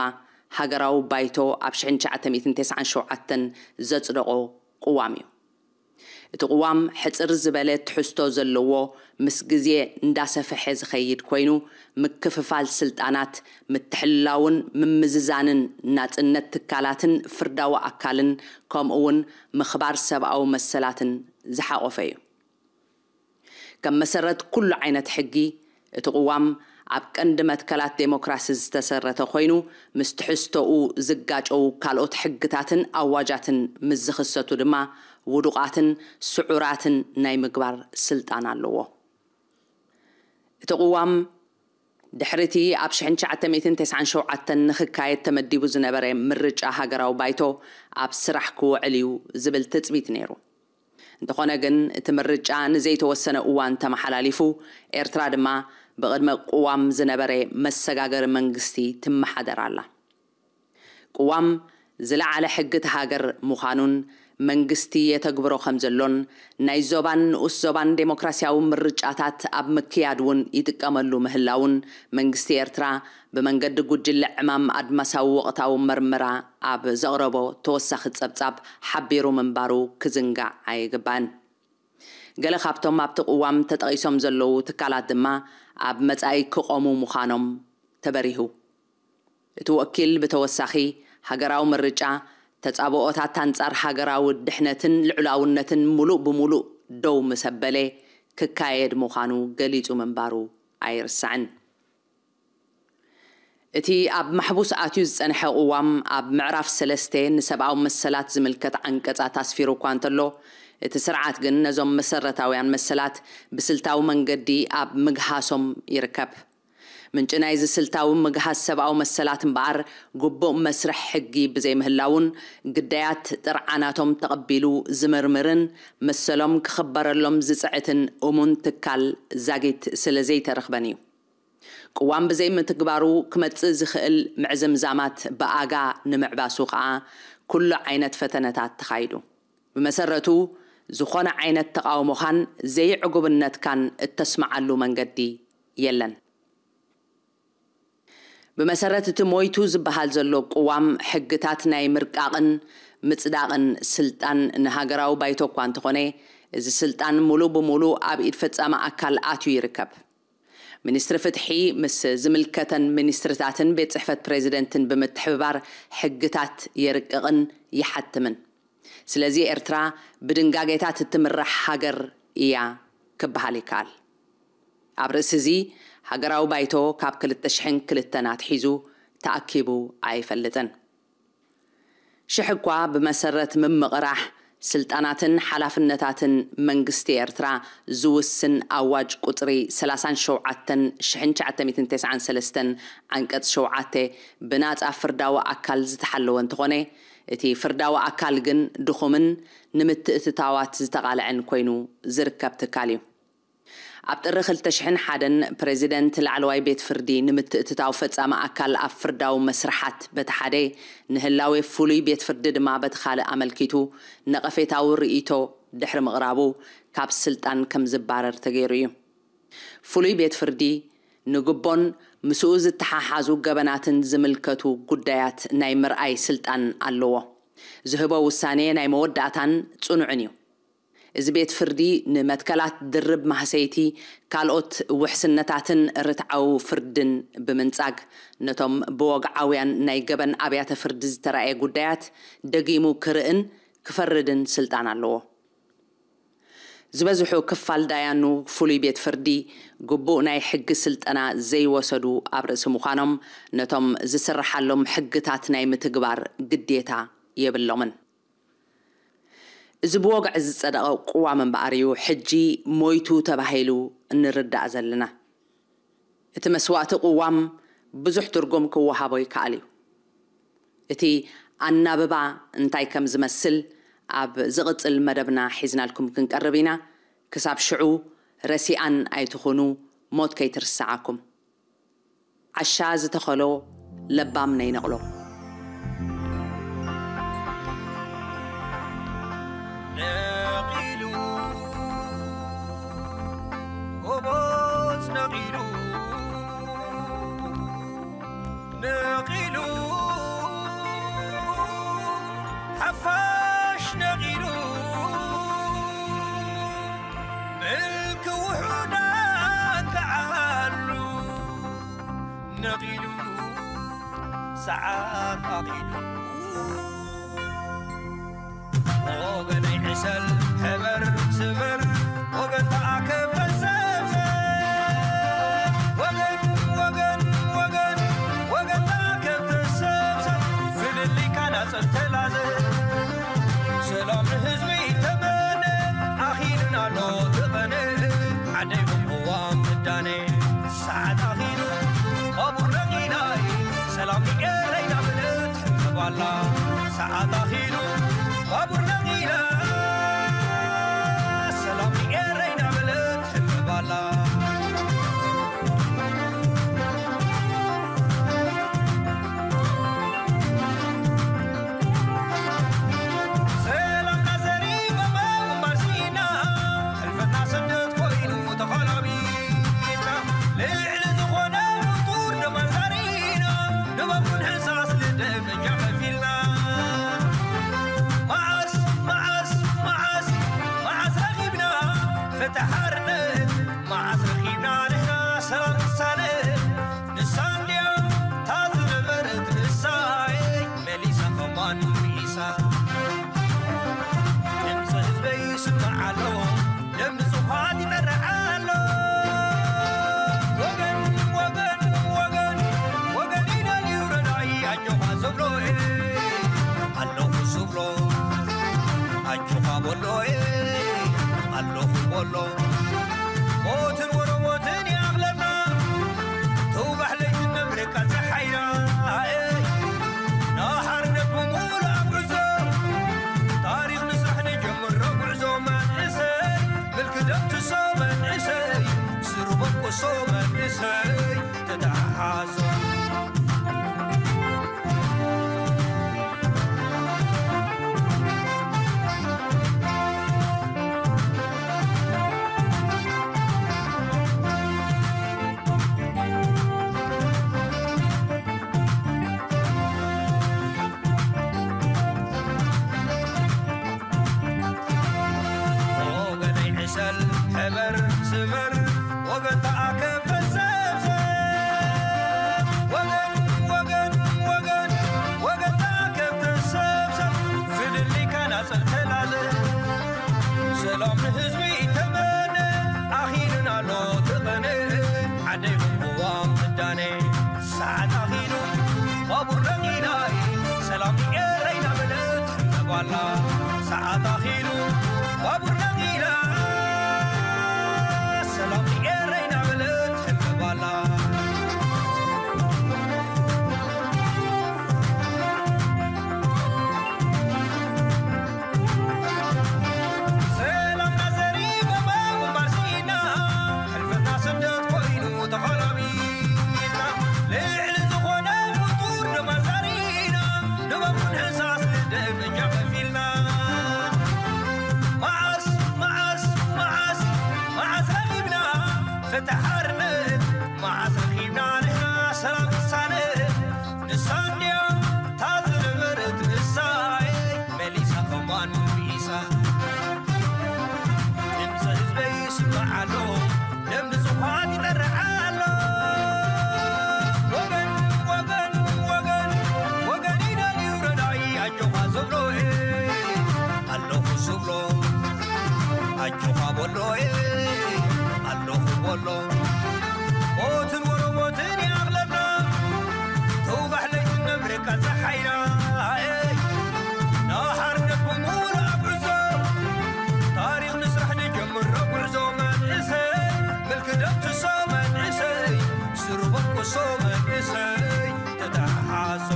ሃገራዊ ባይቶ ኣብ ሽሕን ትሽዓተ ሚእትን ተስዓን ሸውዓተን ዘጽደቖ ቅዋም እዩ። እቲ ቅዋም ሕጽር ዝበለ ትሕዝቶ ዘለዎ፣ ምስ ግዜ እንዳሰፍሐ ዝኸይድ ኮይኑ፣ ምክፍፋል ስልጣናት፣ ምትሕልላውን ምምዝዛንን ናጽነት ትካላትን ፍርዳዊ ኣካልን፣ ከምኡ እውን ምኽባር ሰብኣዊ መሰላትን ዝሓቖፈ እዩ። ከም መሰረት ኩሉ ዓይነት ሕጊ፣ እቲ ቅዋም ኣብ ቀንዲ መትከላት ዴሞክራሲ ዝተሰረተ ኮይኑ፣ ምስ ትሕዝቶኡ ዝጋጨዉ ካልኦት ሕግታትን ኣዋጃትን ምስ ዝኽሰቱ ድማ ውዱቓትን ስዑራትን ናይ ምግባር ስልጣን ኣለዎ። እቲ ቅዋም ድሕሪ እቲ ኣብ ሽሕን ትሽዓተ ሚእትን ተስዓን ሸውዓተን ንኽካየድ ተመዲቡ ዝነበረ ምርጫ ሃገራዊ ባይቶ ኣብ ስራሕ ክውዕል እዩ ዝብል ትጽቢት ነይሩ። እንተኾነ ግን፣ እቲ ምርጫ ንዘይተወሰነ እዋን ተመሓላሊፉ፣ ኤርትራ ድማ ብቕድመ ቅዋም ዝነበረ መሰጋገሪ መንግስቲ ትመሓደር ኣላ። ቅዋም ዝለዓለ ሕጊ እታ ሃገር ምዃኑን መንግስቲ የተግብሮ ከም ዘሎን ናይ ዞባን ንኡስ ዞባን ዴሞክራሲያዊ ምርጫታት ኣብ ምክያድ እውን ይጥቀመሉ ምህላውን መንግስቲ ኤርትራ ብመንገዲ ጉጅለ ዕማም ኣድማሳዊ ወቕታዊ መርመራ ኣብ ዘቕረቦ ተወሳኺ ጸብጻብ ሓቢሩ ምንባሩ ክዝንጋዕ ኣይግባእን። ገለ ካብቶም ኣብቲ ቅዋም ተጠቒሶም ዘለዉ ትካላት ድማ ኣብ መጻኢ ክቖሙ ምዃኖም ተበሪሁ። እቲ ወኪል ብተወሳኺ፣ ሃገራዊ ምርጫ፣ ተጻብኦታት ኣንጻር ሃገራዊ ድሕነትን ልዑላውነትን ምሉእ ብምሉእ ደው ምስ ኣበለ ክካየድ ምዃኑ ገሊጹ ምንባሩ ኣይርሳዕን። እቲ ኣብ ማሕቡስ ኣትዩ ዝጸንሐ ቅዋም፣ ኣብ ምዕራፍ ሰለስተ ንሰብኣዊ መሰላት ዝምልከት ዓንቀጻት ኣስፊሩ እኳ እንተሎ፣ እቲ ስርዓት ግን ነዞም መሰረታውያን መሰላት ብስልታዊ መንገዲ ኣብ ምግሃሶም ይርከብ። ምንጪ ናይዚ ስልታዊ ምግሃስ ሰብኣዊ መሰላት እምበኣር፣ ግቡእ መስርሕ ሕጊ ብዘይምህላዉን፣ ግዳያት ጥርዓናቶም ተቐቢሉ ዝምርምርን መሰሎም ክኽበረሎም ዝጽዕትን እሙን ትካል ዛጊት ስለ ዘይተረኽበን እዩ። ቅዋም ብዘይምትግባሩ ክመጽእ ዝኽእል ምዕዝምዛማት ብኣጋ ንምዕባሱ ከኣ ኩሉ ዓይነት ፈተነታት ተኻይዱ። ብመሰረቱ፣ ዝኾነ ዓይነት ተቓውሞኻን ዘይዕጉብነትካን እተስምዓሉ መንገዲ የለን። ብመሰረት እቲ ሞይቱ ዝበሃል ዘሎ ቅዋም፣ ሕግታት ናይ ምርቃቕን ምጽዳቕን ስልጣን ንሃገራዊ ባይቶ እኳ እንተኾነ፣ እዚ ስልጣን ሙሉእ ብሙሉእ ኣብ ኢድ ፈጻሚ ኣካል ኣትዩ ይርከብ። ሚኒስትሪ ፍትሒ ምስ ዝምልከተን ሚኒስትርታትን ቤት ጽሕፈት ፕሬዚደንትን ብምትሕብባር ሕግታት የርቅቕን ይሓትምን። ስለዚ ኤርትራ ብድንጋጌታት እትምራሕ ሃገር እያ ክበሃል ይከኣል። ኣብ ርእሲ እዚ፣ ሃገራዊ ባይቶ ካብ ክልተ ሽሕን ክልተን ኣትሒዙ ተኣኪቡ ኣይፈልጥን። ሽሕ እኳ ብመሰረት ምምቕራሕ ስልጣናትን ሓላፍነታትን መንግስቲ ኤርትራ ዝውስን ኣዋጅ ቁጽሪ ሰላሳን ሸውዓተን ሽሕን ትሽዓተ ሚእትን ተስዓን ሰለስተን ዓንቀጽ ሸውዓተ ብናጻ ፍርዳዊ ኣካል ዝተሓለወ እንተኾነ፣ እቲ ፍርዳዊ ኣካል ግን ድኹምን ንምትእትታዋት ዝተቓልዐን ኮይኑ ዝርከብ ትካል እዩ። ኣብ ጥሪ ክልተ ሽሕን ሓደን ፕሬዚደንት ላዕለዋይ ቤት ፍርዲ ንምትእትታው ፈጻሚ ኣካል ኣብ ፍርዳዊ መስርሓት በቲ ሓደ ንህላዌ ፍሉይ ቤት ፍርዲ ድማ በቲ ካልእ ኣመልኪቱ ነቐፌታዊ ርእይቶ ድሕሪ ምቕራቡ ካብ ስልጣን ከም ዝባረር ተገይሩ እዩ። ፍሉይ ቤት ፍርዲ ንግቦን ምስኡ ዝተሓሓዙ ገበናትን ዝምልከቱ ጉዳያት ናይ ምርኣይ ስልጣን ኣለዎ። ዝህቦ ውሳኔ ናይ መወዳእታን ጽኑዕን እዩ። እዚ ቤት ፍርዲ ንመትከላት ድርብ ማህሰይቲ፣ ካልኦት ውሕስነታትን ርትዓዊ ፍርድን ብምንጻግ፣ ነቶም ብወግዓውያን ናይ ገበን ኣብያተ ፍርዲ ዝተራእየ ጉዳያት ደጊሙ ክርእን ክፈርድን ስልጣን ኣለዎ። ዝበዝሑ ክፋል ዳያኑ ፍሉይ ቤት ፍርዲ ግቡእ ናይ ሕጊ ስልጠና ዘይወሰዱ ኣብ ርእሲ ምዃኖም፣ ነቶም ዝስርሓሎም ሕግታት ናይ ምትግባር ግዴታ የብሎምን። እዚ ብወግዒ ዝጸደቐ ቅዋም እምበኣር እዩ ሕጂ ሞይቱ ተባሂሉ እንርዳእ ዘለና። እቲ መስዋእቲ ቅዋም ብዙሕ ትርጉም ክወሃቦ ይከኣል እዩ። እቲ ኣናብባ እንታይ ከም ዝመስል ኣብ ዝቕጽል መደብና ሒዝናልኩም ክንቀርብ ኢና። ክሳብ ሽዑ ረሲኣን ኣይትኹኑ፣ ሞት ከይትርስዓኩም። ዓሻ ዝተኸሎ ለባም ነይነቕሎ። ነቒሉ፣ ጎቦዝ ነቒሉ፣ ነቒሉ፣ ሓፋሽ ነቒሉ፣ ምልኪ ውሑዳን ተዓሉ ነቒሉ፣ ሰዓት ኣኺሉ። ወገነይ ዕሰል፣ ሕበር፣ ስበር፣ ወገን ተኣከብ፣ ተሰብሰብ። ወገን፣ ወገን፣ ወገን፣ ወገን ተኣከብ፣ ተሰብሰብ። ፍልልይካ ናጸብ ተላዘብ። ሰላም ንህዝቢ ተመነ፣ ኣኺሉና ኣሎ እቲ ቀነ። ዓደይ ቅዋም ምዳነ፣ ሰዓት ኣኺሉ፣ ባቡር ነቒላ፣ ሰላም ንኤረይ እናበለት ትሕምባላ። ሰዓት ኣኺሉ፣ ባቡር ነቒላ፣ ሰላም ንኤረይ እናበለት ትሕምባላ። ሰላምና ዘሪበ ምንባር ስኢና፣ ሕልፈትና ስደት ኮይኑ ተኸላቢብና። ልዕሊ ዝኾነ ንጡር ደም ኣንዛሪና፣ ንበብ ክንሕሳስ ንደም እጃ ከፊልና። ተሓርነት መዓስ ረኺብና ንሕና ሰላም ቅሳነት? ንሳ እንድያ እታ ዝነበረት ንሳይ መሊሳ ከማን ሚኢሳ። ድምፂ ህዝበይ ይስማዕ ኣሎ፣ ደም ንጹሃት ይጠርዕ ኣሎ። ወገን፣ ወገን፣ ወገን፣ ወገን ይደልዩ ረዳኢ ኣጆኻ ዝብሎ፣ ኣለኹ ዝብሎ፣ ኣጆኻ በሎ፣ ኣለኹ በሎ። ሞትን ወረ ሞትን ይኣኽለና፣ ተውባሕ ለይቲ መብረቃ ጸሓይና፣ ናሓርነት ብምሉእ ኣብ ጉዕዞ፣ ታሪኽ ንስራሕ ንጀምሮ ጉዕዞ መንእሰይ፣ ምልኪ ደምስሶ መንእሰይ፣ ስሩ በቁሶ መንእሰይ፣ ተተሓሓዞ። ወገነይ ዕሰል፣ ሕበር፣ ስመር፣ ወገን ተኣከብ ተሰብሰብ። ወገን፣ ወገን፣ ወገን፣ ወገን ተኣከብ ተሰብሰብ። ፍልልይካ ናጸር ተላለ። ሰላም ንህዝቢ ተመነ። ኣኺሉና ኣሎ ተቐነ። ዓደይ ቅዋም ትዳነ። ሰዓት ኣኺሉ ባቡር ነቒላ፣ ሰላም ንኤረይ እናበለት ትሕንበብ ኣላ። ሰዓት ኣኺሉ ባቡር ነቒላ፣ ሰላም ንኤረይ እናበለት ትሕንበብ ኣላ። ሰላምና ዘሪጎማ ምንባር ስኢና፣ ሕልፈትና ስደት ኮይኑ ተኸላቢና፣ ልዕሊ ዝኾነ ፍጡር ደማ ዛሪና፣ ንበኩን ህሳስ ደም እጃ ከፊልና። መዓስ፣ መዓስ፣ መዓስ፣ መዓስ ረኺብና ፍትሒ ሓርነት? መዓስ ረኺብና ንሕና ሰላም ቅሳነት? ንሳ እንድያ እታ ዝነበረት ንሳይ፣ መሊሳ ከማን ሚኢሳ። ድምፂ ህዝበይ ይስማዕ ኣሎ፣ ደም ንጹሃት ይጠርዕ ኣሎ። ወገን፣ ወገን፣ ወገን፣ ወገን ይደልዩ ረዳኢ ኣጆኻ ዝብሎ፣ ኣለኹ ዝብሎ፣ ኣጆኻ በሎ፣ ኣለኹ በሎ። ሞትን ወረ ሞትን ይኣኽለና፣ ተውባሕ ለይቲ ነብርቃ ጸሓይና። ናሓርነት ብምሉእ ኣብ ጉዕዞ፣ ታሪኽ ንስራሕ ንጀምሮ ጉዕዞ መንእሰይ፣ ምልኪ ደምስሶ መንእሰይ፣ ስሩ በቁሶ መንእሰይ፣ ተተሓሓዞ።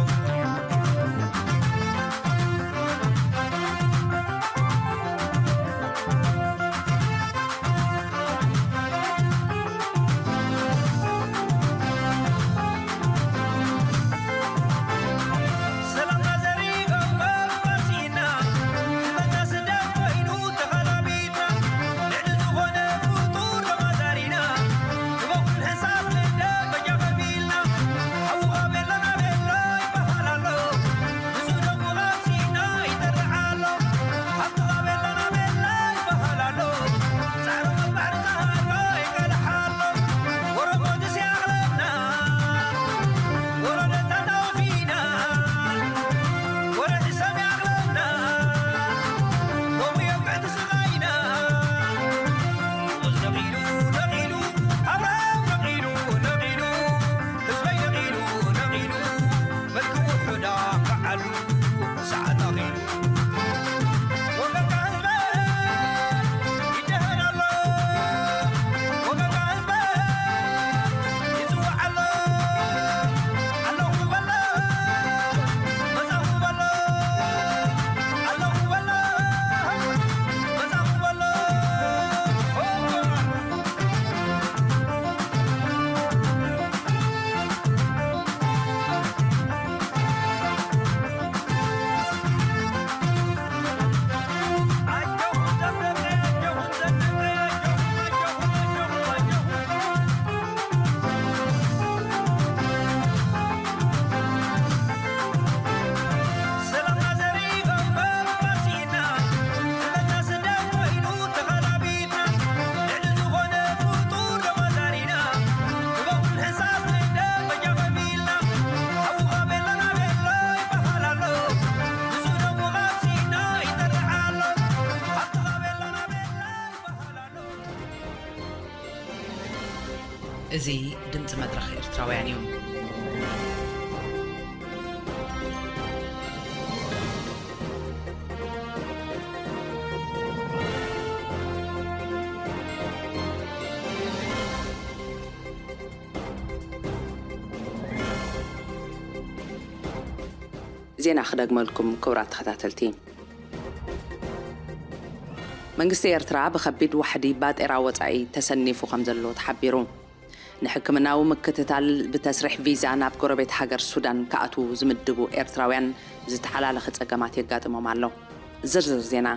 እዚ ድምፂ መድረኽ ኤርትራውያን እዩ። ዜና ክደግመልኩም፣ ክቡራት ተኸታተልቲ። መንግስቲ ኤርትራ ብኸቢድ ዋሕዲ ባጤራ ወጻኢ ተሰኒፉ ከም ዘሎ ተሓቢሩ። ንሕክምናዊ ምክትታል ብተስሪሕ ቪዛ ናብ ጎረቤት ሃገር ሱዳን ክኣትዉ ዝምድቡ ኤርትራውያን ዝተሓላለኸ ጸገማት የጋጥሞም ኣሎ። ዝርዝር ዜና።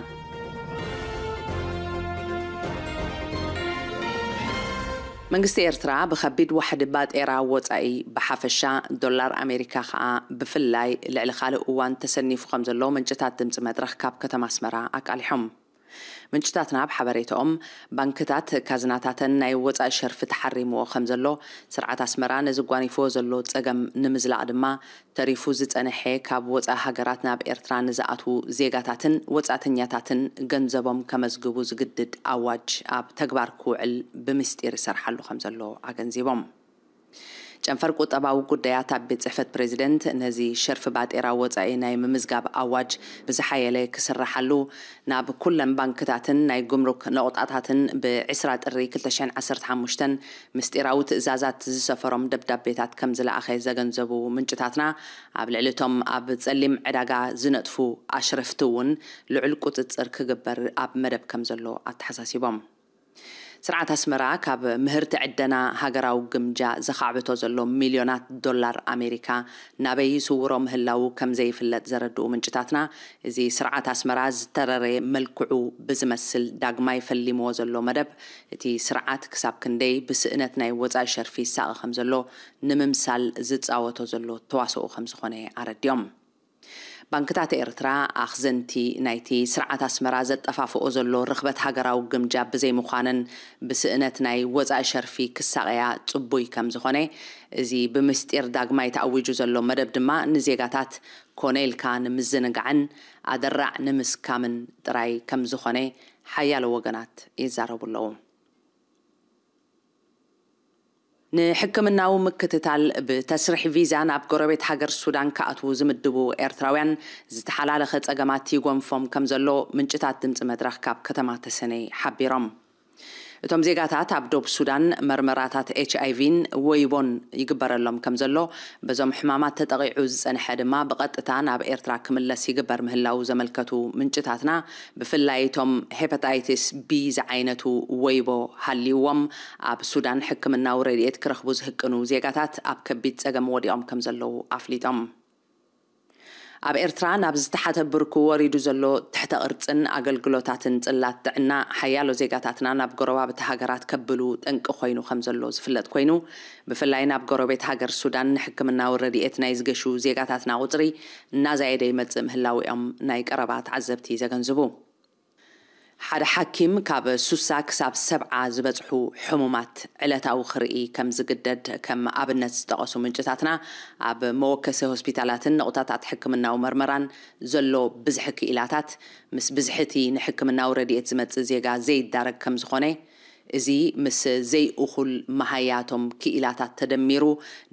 መንግስቲ ኤርትራ ብኸቢድ ዋሕዲ ባጤራ ወጻኢ ብሓፈሻ፣ ዶላር ኣሜሪካ ከኣ ብፍላይ፣ ልዕሊ ካልእ እዋን ተሰኒፉ ከም ዘሎ ምንጭታት ድምጺ መድረኽ ካብ ከተማ ኣስመራ ኣቃሊሖም። ምንጭታትና ኣብ ሓበሬታኦም፣ ባንክታት ካዝናታተን ናይ ወጻኢ ሸርፊ ተሓሪምዎ ከም ዘሎ፣ ስርዓት ኣስመራ ነዚ ጓኒፍዎ ዘሎ ጸገም ንምዝላቕ ድማ፣ ተሪፉ ዝጸንሐ ካብ ወጻኢ ሃገራት ናብ ኤርትራ ንዝኣትዉ ዜጋታትን ወጻእተኛታትን ገንዘቦም ከመዝግቡ ዝግድድ ኣዋጅ ኣብ ተግባር ክውዕል ብምስጢር ይሰርሓሉ ከም ዘሎ ኣገንዚቦም። ጨንፈር ቁጠባዊ ጉዳያት ኣብ ቤት ጽሕፈት ፕሬዚደንት፣ ነዚ ሸርፊ ባጤራ ወጻኢ ናይ ምምዝጋብ ኣዋጅ ብዝሓየለ ክስራሓሉ፣ ናብ ኩለን ባንክታትን ናይ ጉምሩክ ነቑጣታትን ብ ዕስራ ጥሪ ክልተ ሽሕን ዓሰርተ ሓሙሽተን ምስጢራዊ ትእዛዛት ዝሰፈሮም ደብዳቤታት ከም ዝለኣኸ ዘገንዘቡ ምንጭታትና፣ ኣብ ልዕሊ እቶም ኣብ ጸሊም ዕዳጋ ዝነጥፉ ኣሽረፍቲ እውን ልዑል ቁጽጽር ክግበር ኣብ መደብ ከም ዘሎ ኣተሓሳሲቦም። ስርዓት ኣስመራ ካብ ምህርቲ ዕደና ሃገራዊ ግምጃ ዘኻዕብቶ ዘሎ ሚልዮናት ዶላር ኣሜሪካ ናበይ ይስውሮ ምህላዉ ከም ዘይፍለጥ ዘረድኡ ምንጭታትና፣ እዚ ስርዓት ኣስመራ ዝተረረ መልክዑ ብዝመስል ዳግማይ ፈሊምዎ ዘሎ መደብ፣ እቲ ስርዓት ክሳብ ክንደይ ብስእነት ናይ ወጻኢ ሸርፊ ይሳቐ ከም ዘሎ ንምምሳል ዝጻወቶ ዘሎ ተዋስኦ ከም ዝኾነ ኣረዲኦም። ባንክታት ኤርትራ ኣኽዘንቲ ናይቲ ስርዓት ኣስመራ ዘጠፋፍኦ ዘሎ ርኽበት ሃገራዊ ግምጃ ብዘይምዃነን ብስእነት ናይ ወጻኢ ሸርፊ ክሳቐያ ጽቡይ ከም ዝኾነ፣ እዚ ብምስጢር ዳግማይ ተኣዊጁ ዘሎ መደብ ድማ ንዜጋታት ኮነ ኢልካ ንምዝንጋዕን ኣደራዕ ንምስካምን ጥራይ ከም ዝኾነ ሓያሎ ወገናት ይዛረቡ ኣለዉ። ንሕክምናዊ ምክትታል ብተስሪሕ ቪዛ ናብ ጎረቤት ሃገር ሱዳን ክኣትዉ ዝምድቡ ኤርትራውያን ዝተሓላለኸ ጸገማት ይጎንፎም ከም ዘሎ ምንጭታት ድምጺ መድረኽ ካብ ከተማ ተሰነይ ሓቢሮም። እቶም ዜጋታት ኣብ ዶብ ሱዳን መርመራታት ኤች ኣይ ቪን ወይቦን ይግበረሎም ከም ዘሎ፣ በዞም ሕማማት ተጠቒዑ ዝጸንሐ ድማ ብቐጥታ ናብ ኤርትራ ክምለስ ይግበር ምህላዉ ዘመልከቱ ምንጭታትና፣ ብፍላይ እቶም ሄፓታይቲስ ቢ ዝዓይነቱ ወይቦ ሃልይዎም ኣብ ሱዳን ሕክምናዊ ረድኤት ክረኽቡ ዝህቅኑ ዜጋታት ኣብ ከቢድ ጸገም ወዲቖም ከም ዘለዉ ኣፍሊጦም። ኣብ ኤርትራ ናብ ዝተሓተ ብርኩ ወሪዱ ዘሎ ትሕተ ቅርጽን ኣገልግሎታትን ጽላት ጥዕና ሓያሎ ዜጋታትና ናብ ጎረባብቲ ሃገራት ከብሉ ጠንቂ ኮይኑ ከም ዘሎ ዝፍለጥ ኮይኑ፣ ብፍላይ ናብ ጎረቤት ሃገር ሱዳን ንሕክምናዊ ረድኤት ናይ ዝገሹ ዜጋታትና ቁጽሪ እናዛየደ ይመጽእ ምህላዊኦም ናይ ቀረባ ተዓዘብቲ ዘገንዝቡ። ሓደ ሓኪም ካብ ሱሳ ክሳብ ሰብዓ ዝበጽሑ ሕሙማት ዕለታዊ ክርኢ ከም ዝግደድ ከም ኣብነት ዝጠቐሱ ምንጭታትና፣ ኣብ መወከሲ ሆስፒታላትን ንቑጣታት ሕክምናዊ መርመራን ዘሎ ብዝሒ ክኢላታት፣ ምስ ብዝሒ እቲ ንሕክምናዊ ረድኤት ዝመጽእ ዜጋ ዘይዳረግ ከም ዝኾነ፣ እዚ ምስ ዘይእኹል መሃያቶም ክኢላታት ተደሚሩ፣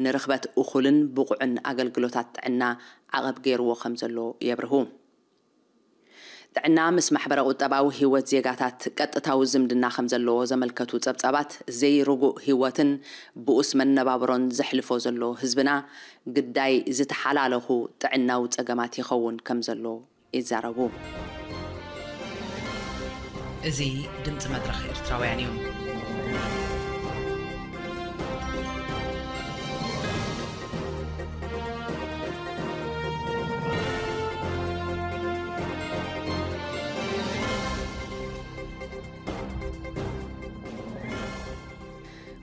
ንርኽበት እኹልን ብቑዕን ኣገልግሎታት ጥዕና ዓቐብ ገይርዎ ከም ዘሎ የብርሁ። ጥዕና ምስ ማሕበረ ቁጠባዊ ህይወት ዜጋታት ቀጥታዊ ዝምድና ከም ዘለዎ ዘመልከቱ ጸብጻባት፣ ዘይርጉእ ህይወትን ብኡስ መነባብሮን ዘሕልፎ ዘሎ ህዝብና፣ ግዳይ ዝተሓላለኹ ጥዕናዊ ጸገማት ይኸውን ከም ዘሎ ይዛረቡ። እዚ ድምጺ መድረኽ ኤርትራውያን እዩ።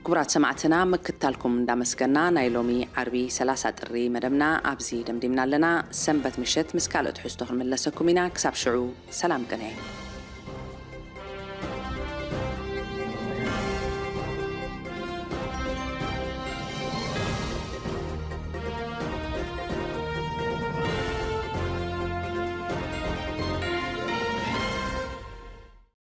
ክቡራት ሰማዕትና፣ ምክትታልኩም እንዳመስገና፣ ናይ ሎሚ ዓርቢ ሰላሳ ጥሪ መደብና ኣብዚ ደምዲምና ኣለና። ሰንበት ምሸት ምስ ካልኦት ትሕዝቶ ክንምለሰኩም ኢና። ክሳብ ሽዑ፣ ሰላም ቅነ።